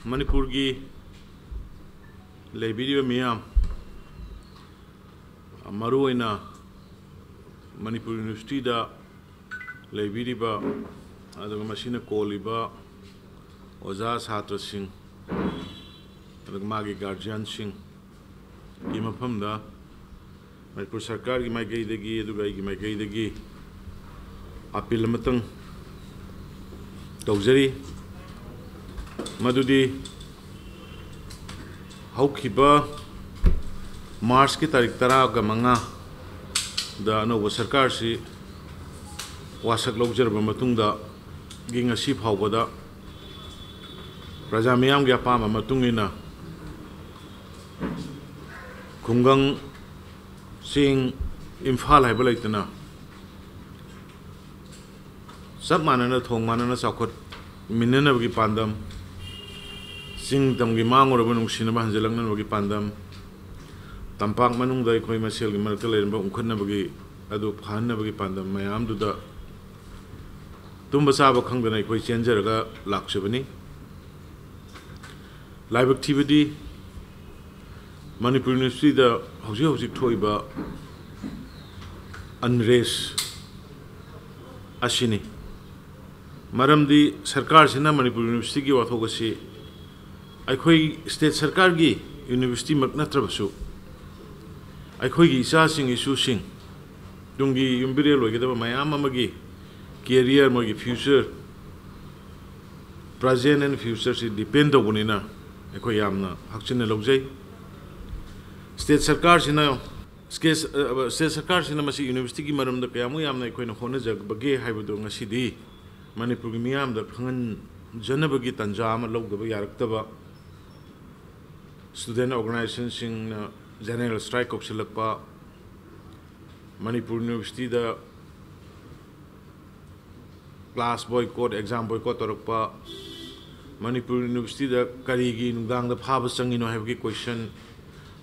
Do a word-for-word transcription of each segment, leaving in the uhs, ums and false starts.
ꯃꯅꯤꯄꯨꯔꯒꯤ ꯂꯩꯕꯤꯔꯤꯕ ꯃꯤꯌꯥꯝ, ꯃꯔꯨꯑꯣꯏꯅ ꯃꯅꯤꯄꯨꯔ ꯌꯨꯅꯤꯚꯔꯁꯤꯇꯤꯗ ꯂꯩꯕꯤꯔꯤꯕ, ꯑꯗꯨꯒ ꯃꯁꯤꯅ ꯀꯣꯜꯂꯤꯕ ꯑꯣꯖꯥ ꯁꯥꯇ꯭ꯔꯁꯤꯡ, ꯑꯗꯨꯒ ꯃꯥꯒꯤ ꯒꯥꯔꯖꯤꯌꯥꯟꯁꯤꯡꯒꯤ ꯃꯐꯝꯗ ꯃꯅꯤꯄꯨꯔ ꯁꯔꯀꯥꯔꯒꯤ ꯃꯥꯏꯀꯩꯗꯒꯤ, ꯑꯗꯨꯒ ꯑꯩꯒꯤ ꯃꯥꯏꯀꯩꯗꯒꯤ ꯑꯥꯄꯤꯜ ꯑꯃꯇꯪ ꯇꯧꯖꯔꯤ꯫ ꯃꯗꯨꯗꯤ ꯍꯧꯈꯤꯕ ꯃꯥꯔꯆꯀꯤ ꯇꯥꯔꯤꯛ ꯇꯔꯥꯒ ꯃꯉꯥꯗ ꯑꯅꯧꯕ ꯁꯔꯀꯥꯔꯁꯤ ꯋꯥꯁꯛ ꯂꯧꯖꯔꯕ ꯃꯇꯨꯡꯗꯒꯤ ꯉꯁꯤ ꯐꯥꯎꯕꯗ ꯄ꯭ꯔꯖꯥ ꯃꯤꯌꯥꯝꯒꯤ ꯑꯄꯥꯝꯕ ꯃꯇꯨꯡ ꯏꯟꯅ ꯈꯨꯡꯒꯪ, ꯆꯤꯡ, ꯏꯝꯐꯥꯜ ꯍꯥꯏꯕ ꯂꯩꯇꯅ ꯆꯞ ꯃꯥꯟꯅꯅ, ꯊꯣꯡ ꯃꯥꯟꯅꯅ ꯆꯥꯎꯈꯠꯃꯤꯟꯅꯅꯕꯒꯤ ꯄꯥꯟꯗꯝ, ꯆꯤꯡ ꯇꯝꯒꯤ ꯃꯥꯡꯉꯨꯔꯕ ꯅꯨꯡꯁꯤꯅꯕ ꯍꯟꯖꯤꯜꯂꯛꯅꯕꯒꯤ ꯄꯥꯟꯗꯝ, ꯇꯝꯄꯥꯛ ꯃꯅꯨꯡꯗ ꯑꯩꯈꯣꯏ ꯃꯁꯦꯜꯒꯤ ꯃꯔꯛꯇ ꯂꯩꯔꯝꯕ ꯎꯪꯈꯠꯅꯕꯒꯤ ꯑꯗꯨ ꯐꯍꯟꯅꯕꯒꯤ ꯄꯥꯟꯗꯝ ꯃꯌꯥꯝꯗꯨꯗ ꯇꯨꯝꯕ ꯆꯥꯕ ꯈꯪꯗꯅ ꯑꯩꯈꯣꯏ ꯆꯦꯟꯖꯔꯒ ꯂꯥꯛꯆꯕꯅꯤ꯫ ꯂꯥꯏꯕꯛ ꯊꯤꯕꯗꯤ, ꯃꯅꯤꯄꯨꯔ ꯌꯨꯅꯤꯚꯔꯁꯤꯇꯤꯗ ꯍꯧꯖꯤꯛ ꯍꯧꯖꯤꯛ ꯊꯣꯛꯏꯕ ꯑꯟꯔꯦꯁ ꯑꯁꯤꯅꯤ꯫ ꯃꯔꯝꯗꯤ ꯁꯔꯀꯥꯔꯁꯤꯅ ꯃꯅꯤꯄꯨꯔ ꯌꯨꯅꯤꯚꯔꯁꯤꯇꯤꯒꯤ ꯋꯥꯊꯣꯛ ꯑꯁꯤ ꯑꯩꯈꯣꯏ ꯁ꯭ꯇꯦꯠ ꯁꯔꯀꯥꯔꯒꯤ ꯌꯨꯅꯤꯚꯔꯁꯤꯇꯤꯃꯛ ꯅꯠꯇ꯭ꯔꯕꯁꯨ, ꯑꯩꯈꯣꯏꯒꯤ ꯏꯆꯥꯁꯤꯡ ꯏꯁꯨꯁꯤꯡ, ꯇꯨꯡꯒꯤ ꯌꯨꯝꯕꯤꯔꯦꯜ ꯑꯣꯏꯒꯗꯕ ꯃꯌꯥꯝ ꯑꯃꯒꯤ career, ꯃꯣꯏꯒꯤ future, present and future ꯁꯤ depend ꯇꯧꯕꯅꯤꯅ ꯑꯩꯈꯣꯏ ꯌꯥꯝꯅ ꯍꯛꯆꯤꯟꯅ ꯂꯧꯖꯩ꯫ ꯁ꯭ꯇꯦꯠ ꯁꯔꯀꯥꯔꯁꯤꯅ, ꯁ꯭ꯇꯦꯠ, ꯑ, ꯁ꯭ꯇꯦꯠ ꯁꯔꯀꯥꯔꯁꯤꯅ ꯃꯁꯤ ꯌꯨꯅꯤꯚꯔꯁꯤꯇꯤꯒꯤ ꯃꯔꯝꯗ ꯀꯌꯥꯃꯨꯛ ꯌꯥꯝꯅ ꯑꯩꯈꯣꯏꯅ ꯍꯣꯠꯅꯖꯕꯒꯦ ꯍꯥꯏꯕꯗꯨ ꯉꯁꯤꯗꯤ ꯃꯅꯤꯄꯨꯔꯒꯤ ꯃꯤꯌꯥꯝꯗ ꯈꯪꯍꯟꯖꯅꯕꯒꯤ ꯇꯥꯟꯖꯥ ꯑꯃ ꯂꯧꯗꯕ ꯌꯥꯔꯛꯇꯕ, student organizationꯁꯤꯡꯅ general strike ꯀꯧꯁꯤꯜꯂꯛꯄ, ꯃꯅꯤꯄꯨꯔ ꯌꯨꯅꯤꯚꯔꯁꯤꯇꯤꯗ class boycott, exam boycott ꯇꯧꯔꯛꯄ, ꯃꯅꯤꯄꯨꯔ ꯌꯨꯅꯤꯚꯔꯁꯤꯇꯤꯗ ꯀꯔꯤꯒꯤ ꯅꯨꯡꯗꯥꯡꯗ ꯐꯥꯕ ꯆꯪꯉꯤꯅꯣ ꯍꯥꯏꯕꯒꯤ question,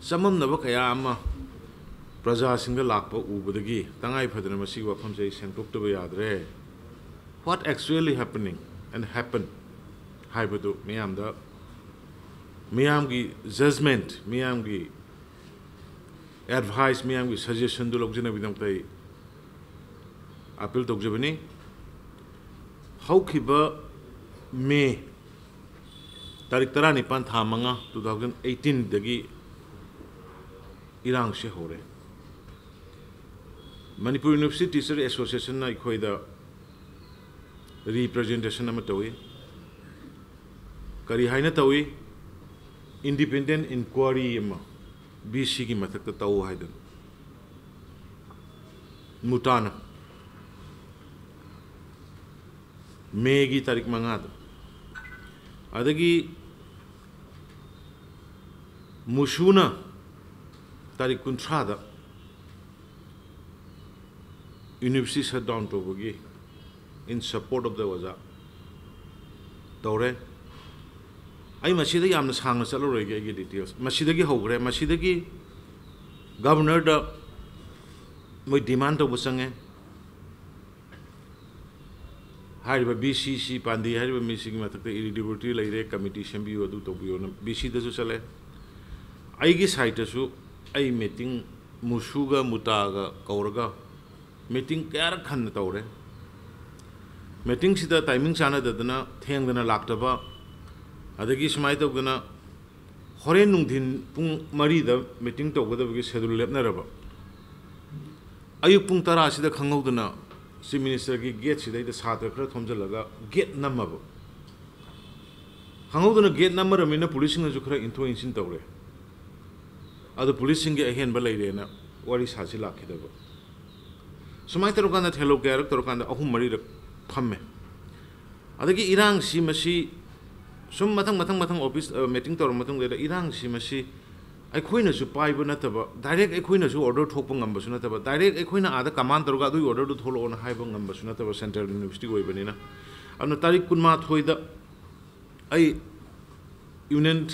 ꯆꯃꯝꯅꯕ ꯀꯌꯥ ꯑꯃ ꯄ꯭ꯔꯖꯥꯁꯤꯡꯗ ꯂꯥꯛꯄ ꯎꯕꯗꯒꯤ ꯇꯉꯥꯏ ꯐꯗꯅ ꯃꯁꯤꯒꯤ ꯋꯥꯐꯝꯁꯦ ꯑꯩ ꯁꯦꯡꯗꯣꯛꯇꯕ ꯌꯥꯗ꯭ꯔꯦ꯫ What actually happening and happen ꯍꯥꯏꯕꯗꯨ ꯃꯤꯌꯥꯝꯗ ꯃꯤꯌꯥꯝꯒꯤ ꯖꯖꯃꯦꯟꯠ, ꯃꯤꯌꯥꯝꯒꯤ ꯑꯦꯗꯚꯥꯏꯁ, ꯃꯤꯌꯥꯝꯒꯤ ꯁꯖꯦꯁꯟꯗꯨ ꯂꯧꯖꯅꯕꯒꯤꯗꯃꯛꯇ ꯑꯩ ꯑꯥꯄꯤꯜ ꯇꯧꯖꯕꯅꯤ꯫ ꯍꯧꯈꯤꯕ ꯃꯦ ꯇꯥꯔꯤꯛ ꯇꯔꯥꯅꯤꯄꯥꯟ, ꯊꯥ ꯃꯉꯥ, two thousand eighteen ꯗꯒꯤ ꯏꯔꯥꯡꯁꯦ ꯍꯧꯔꯦ꯫ ꯃꯅꯤꯄꯨꯔ ꯌꯨꯅꯤꯚꯔꯁꯤꯇꯤ ꯇꯤꯆꯔ ꯑꯦꯁꯣꯁꯤꯌꯦꯁꯟꯅ ꯑꯩꯈꯣꯏꯗ ꯔꯤꯄ꯭ꯔꯖꯦꯟꯇꯦꯁꯟ ꯑꯃ ꯇꯧꯏ꯫ ꯀꯔꯤ ꯍꯥꯏꯅ ꯇꯧꯏ? ꯏꯟꯗꯤꯄꯦꯟꯗꯦꯟ ꯏꯟꯀ꯭ꯋꯥꯔꯤ ꯑꯃ ꯕꯤ ꯁꯤꯒꯤ ꯃꯊꯛꯇ ꯇꯧ ꯍꯥꯏꯗꯅ, ꯃꯨꯇꯥꯅ, ꯃꯦꯒꯤ ꯇꯥꯔꯤꯛ ꯃꯉꯥꯗ꯫ ꯑꯗꯒꯤ ꯃꯨꯁꯨꯅ ꯇꯥꯔꯤꯛ ꯀꯨꯟꯊ꯭ꯔꯥꯗ ꯌꯨꯅꯤꯚꯔꯁꯤꯇꯤ ꯁꯠ ꯗꯥꯎꯟ ꯇꯧꯕꯒꯤ, in support of the ꯑꯣꯖꯥ, ꯇꯧꯔꯦ꯫ ꯑꯩ ꯃꯁꯤꯗ ꯌꯥꯝꯅ ꯁꯥꯡꯅ ꯆꯠꯂꯔꯣꯏꯒꯦ, ꯑꯩꯒꯤ ꯗꯤꯇꯦꯜꯁ꯫ ꯃꯁꯤꯗꯒꯤ ꯍꯧꯈ꯭ꯔꯦ꯫ ꯃꯁꯤꯗꯒꯤ ꯒꯚꯔꯅꯔꯗ ꯃꯣꯏ ꯗꯤꯃꯥꯟ ꯇꯧꯕ ꯆꯪꯉꯦ꯫ ꯍꯥꯏꯔꯤꯕ ꯕꯤ ꯁꯤ ꯁꯤ ꯄꯥꯟꯗꯦ ꯍꯥꯏꯔꯤꯕ ꯃꯤꯁꯤꯒꯤ ꯃꯊꯛꯇ ꯏꯔꯤꯒꯦꯂꯔꯤꯇꯤ ꯂꯩꯔꯦ, ꯀꯃꯤꯇꯤ ꯁꯦꯝꯕꯤꯌꯨ, ꯑꯗꯨ ꯇꯧꯕꯤꯌꯨꯅ ꯕꯤ ꯁꯤꯗꯁꯨ ꯆꯠꯂꯦ꯫ ꯑꯩꯒꯤ ꯁꯥꯏꯠꯇꯁꯨ ꯑꯩ ꯃꯤꯇꯤꯡ ꯃꯨꯁꯨꯒ ꯃꯨꯇꯥꯒ ꯀꯧꯔꯒ ꯃꯤꯇꯤꯡ ꯀꯌꯥꯔꯛ ꯍꯟꯅ ꯇꯧꯔꯦ꯫ ꯃꯤꯇꯤꯡꯁꯤꯗ ꯇꯥꯏꯃꯤꯡ ꯆꯥꯟꯅꯗꯗꯅ ꯊꯦꯡꯗꯅ ꯂꯥꯛꯇꯕ, ꯑꯗꯒꯤ ꯁꯨꯃꯥꯏꯅ ꯇꯧꯗꯅ ꯍꯣꯔꯦꯟ ꯅꯨꯡꯊꯤꯟ ꯄꯨꯡ ꯃꯔꯤꯗ ꯃꯤꯇꯤꯡ ꯇꯧꯒꯗꯕꯒꯤ ꯁꯦꯗꯨꯜ ꯂꯦꯞꯅꯔꯕ꯫ ꯑꯌꯨꯛ ꯄꯨꯡ ꯇꯔꯥꯁꯤꯗ ꯈꯪꯍꯧꯗꯅ ꯆꯤꯐ ꯃꯤꯅꯤꯁꯇꯔꯒꯤ ꯒꯦꯠꯁꯤꯗꯩꯗ ꯁꯥꯇ꯭ꯔ ꯈꯔ ꯊꯣꯝꯖꯤꯜꯂꯒ ꯒꯦꯠ ꯅꯝꯃꯕ꯫ ꯈꯪꯍꯧꯗꯅ ꯒꯦꯠ ꯅꯝꯃꯔꯕꯅꯤꯅ ꯄꯨꯂꯤꯁꯁꯤꯡꯅꯁꯨ ꯈꯔ ꯏꯟꯊꯣꯛ ꯏꯟꯁꯤꯟ ꯇꯧꯔꯦ꯫ ꯑꯗꯨ ꯄꯨꯂꯤꯁꯁꯤꯡꯒꯤ ꯑꯍꯦꯟꯕ ꯂꯩꯔꯦꯅ ꯋꯥꯔꯤ ꯁꯥꯁꯤ ꯂꯥꯛꯈꯤꯗꯕ꯫ ꯁꯨꯃꯥꯏꯅ ꯇꯧꯔꯀꯥꯟꯗ ꯊꯦꯂꯣ ꯀꯌꯥꯔꯛ ꯇꯧꯔꯀꯥꯟꯗ ꯑꯍꯨꯝ ꯃꯔꯤꯔꯛ ꯐꯝꯃꯦ꯫ ꯑꯗꯒꯤ ꯏꯔꯥꯡꯁꯤ ꯃꯁꯤ ꯁꯨꯝ ꯃꯊꯪ ꯃꯊꯪ ꯃꯊꯪ ꯑꯣꯐꯤꯁ, ꯑ, ꯃꯤꯇꯤꯡ ꯇꯧꯔ ꯃꯇꯨꯡꯗ ꯏꯔꯥꯡꯁꯤ ꯃꯁꯤ ꯑꯩꯈꯣꯏꯅꯁꯨ ꯄꯥꯏꯕ ꯅꯠꯇꯕ, ꯗꯥꯏꯔꯦꯛ ꯑꯩꯈꯣꯏꯅꯁꯨ ꯑꯣꯔꯗꯔ ꯊꯣꯛꯄ ꯉꯝꯕꯁꯨ ꯅꯠꯇꯕ, ꯗꯥꯏꯔꯦꯛ ꯑꯩꯈꯣꯏꯅ ꯑꯥꯗ ꯀꯃꯥꯟ ꯇꯧꯔꯒ ꯑꯗꯨꯒꯤ ꯑꯣꯔꯗꯔꯗꯨ ꯊꯣꯛꯂꯛꯑꯣꯅ ꯍꯥꯏꯕ ꯉꯝꯕꯁꯨ ꯅꯠꯇꯕ, ꯁꯦꯟꯇ꯭ꯔꯦꯜ ꯌꯨꯅꯤꯚꯔꯁꯤꯇꯤ ꯑꯣꯏꯕꯅꯤꯅ꯫ ꯑꯗꯨꯅ ꯇꯥꯔꯤꯛ ꯀꯨꯟꯃꯥꯊꯣꯏꯗ ꯑꯩ ꯌꯨꯅꯤꯌꯟ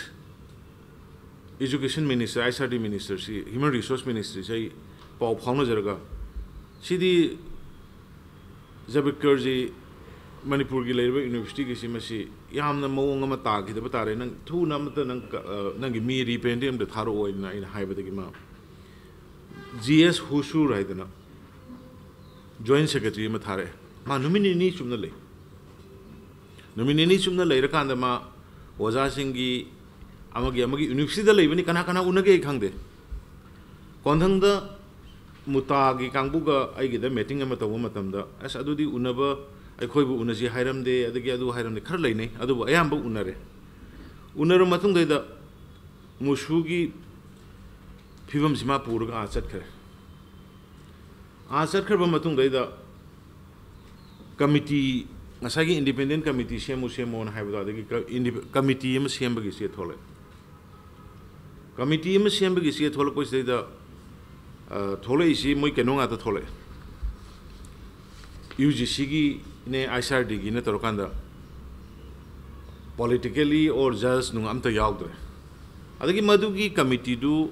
ꯏꯖꯨꯀꯦꯁꯟ ꯃꯤꯅꯤꯁꯇꯔ, ꯑꯥꯏ ꯑꯦꯁ ꯑꯥꯔ ꯗꯤ ꯃꯤꯅꯤꯁꯇꯔꯁꯤ, ꯍ꯭ꯌꯨꯃꯦꯟ ꯔꯤꯁꯣꯔꯁ ꯃꯤꯅꯤꯁꯇ꯭ꯔꯤꯁꯤ ꯑꯩ ꯄꯥꯎ ꯐꯥꯎꯅꯖꯔꯒ, ꯁꯤꯗꯤ ꯖꯕꯤꯀꯔꯖꯤ ꯃꯅꯤꯄꯨꯔꯒꯤ ꯂꯩꯔꯤꯕ ꯌꯨꯅꯤꯚꯔꯁꯤꯇꯤꯒꯤꯁꯤ ꯃꯁꯤ ꯌꯥꯝꯅ ꯃꯑꯣꯡ ꯑꯃ ꯇꯥꯈꯤꯗꯕ ꯇꯥꯔꯦ, ꯅꯪ ꯊꯨꯅ ꯑꯃꯇ ꯅꯪ ꯀ-, ꯑ, ꯅꯪꯒꯤ ꯃꯤ ꯔꯤꯄ꯭ꯔꯦꯖꯦꯟꯇꯦꯇꯤꯚ ꯑꯝꯇ ꯊꯥꯔꯛꯑꯣ ꯍꯥꯏꯅ ꯑꯩꯅ ꯍꯥꯏꯕꯗꯒꯤ ꯃꯥ ꯖꯤ ꯑꯦꯁ ꯍꯨꯁꯨꯔ ꯍꯥꯏꯗꯅ ꯖꯣꯏꯟ ꯁꯦꯀ꯭ꯔꯦꯇꯔꯤ ꯑꯃ ꯊꯥꯔꯛꯑꯦ꯫ ꯃꯥ ꯅꯨꯃꯤꯠ ꯅꯤꯅꯤ ꯆꯨꯞꯅ ꯂꯩ꯫ ꯅꯨꯃꯤꯠ ꯅꯤꯅꯤ ꯆꯨꯞꯅ ꯂꯩꯔꯀꯥꯟꯗ ꯃꯥ ꯑꯣꯖꯥꯁꯤꯡꯒꯤ ꯑꯃꯒꯤ ꯑꯃꯒꯤ ꯌꯨꯅꯤꯚꯔꯁꯤꯇꯤꯗ ꯂꯩꯕꯅꯤ, ꯀꯅꯥ ꯀꯅꯥ ꯎꯅꯒꯦ ꯑꯩ ꯈꯪꯗꯦ꯫ ꯀꯣꯟꯊꯪꯗ ꯃꯨꯇꯥꯒꯤ ꯀꯥꯡꯕꯨꯒ ꯑꯩꯒꯤꯗ ꯃꯤꯇꯤꯡ ꯑꯃ ꯇꯧꯕ ꯃꯇꯝꯗ, "ꯑꯁ, ꯑꯗꯨꯗꯤ ꯎꯅꯕ ꯑꯩꯈꯣꯏꯕꯨ ꯎꯅꯁꯤ ꯍꯥꯏꯔꯝꯗꯦ, ꯑꯗꯒꯤ ꯑꯗꯨ ꯍꯥꯏꯔꯝꯗꯦ", ꯈꯔ ꯂꯩꯅꯩ, ꯑꯗꯨꯕꯨ ꯑꯌꯥꯝꯕ ꯎꯅꯔꯦ꯫ ꯎꯅꯔꯕ ꯃꯇꯨꯡꯗꯩꯗ ꯃꯨꯁꯨꯒꯤ ꯐꯤꯕꯝꯁꯤ ꯃꯥ ꯄꯨꯔꯒ ꯑꯥ ꯆꯠꯈ꯭ꯔꯦ꯫ ꯑꯥ ꯆꯠꯈ꯭ꯔꯕ ꯃꯇꯨꯡꯗꯩꯗ ꯀꯃꯤꯇꯤ, ꯉꯁꯥꯏꯒꯤ ꯏꯟꯗꯤꯄꯦꯟꯗꯦꯟ ꯀꯃꯤꯇꯤ ꯁꯦꯝꯃꯨ, ꯁꯦꯝꯃꯣꯅ ꯍꯥꯏꯕꯗꯣ, ꯑꯗꯒꯤ ꯀ-, ꯏꯟꯗꯤꯄꯦ-, ꯀꯃꯤꯇꯤ ꯑꯃ ꯁꯦꯝꯕꯒꯤ ꯆꯦ ꯊꯣꯛꯂꯛꯑꯦ꯫ ꯀꯃꯤꯇꯤ ꯑꯃ ꯁꯦꯝꯕꯒꯤ ꯆꯦ ꯊꯣꯛꯂꯛꯄꯁꯤꯗꯩꯗ, ꯑ, ꯊꯣꯛꯂꯛꯏꯁꯤ ꯃꯣꯏ ꯀꯩꯅꯣ ꯉꯥꯛꯇ ꯊꯣꯛꯂꯛꯑꯦ꯫ U G ꯁꯤꯒꯤꯅꯦ, I C R ꯗꯤꯒꯤꯅ ꯇꯧꯔꯀꯥꯟꯗ politically or judge ꯅꯨꯡ ꯑꯝꯇ ꯌꯥꯎꯗ꯭ꯔꯦ꯫ ꯑꯗꯒꯤ ꯃꯗꯨꯒꯤ ꯀꯃꯤꯇꯤꯗꯨ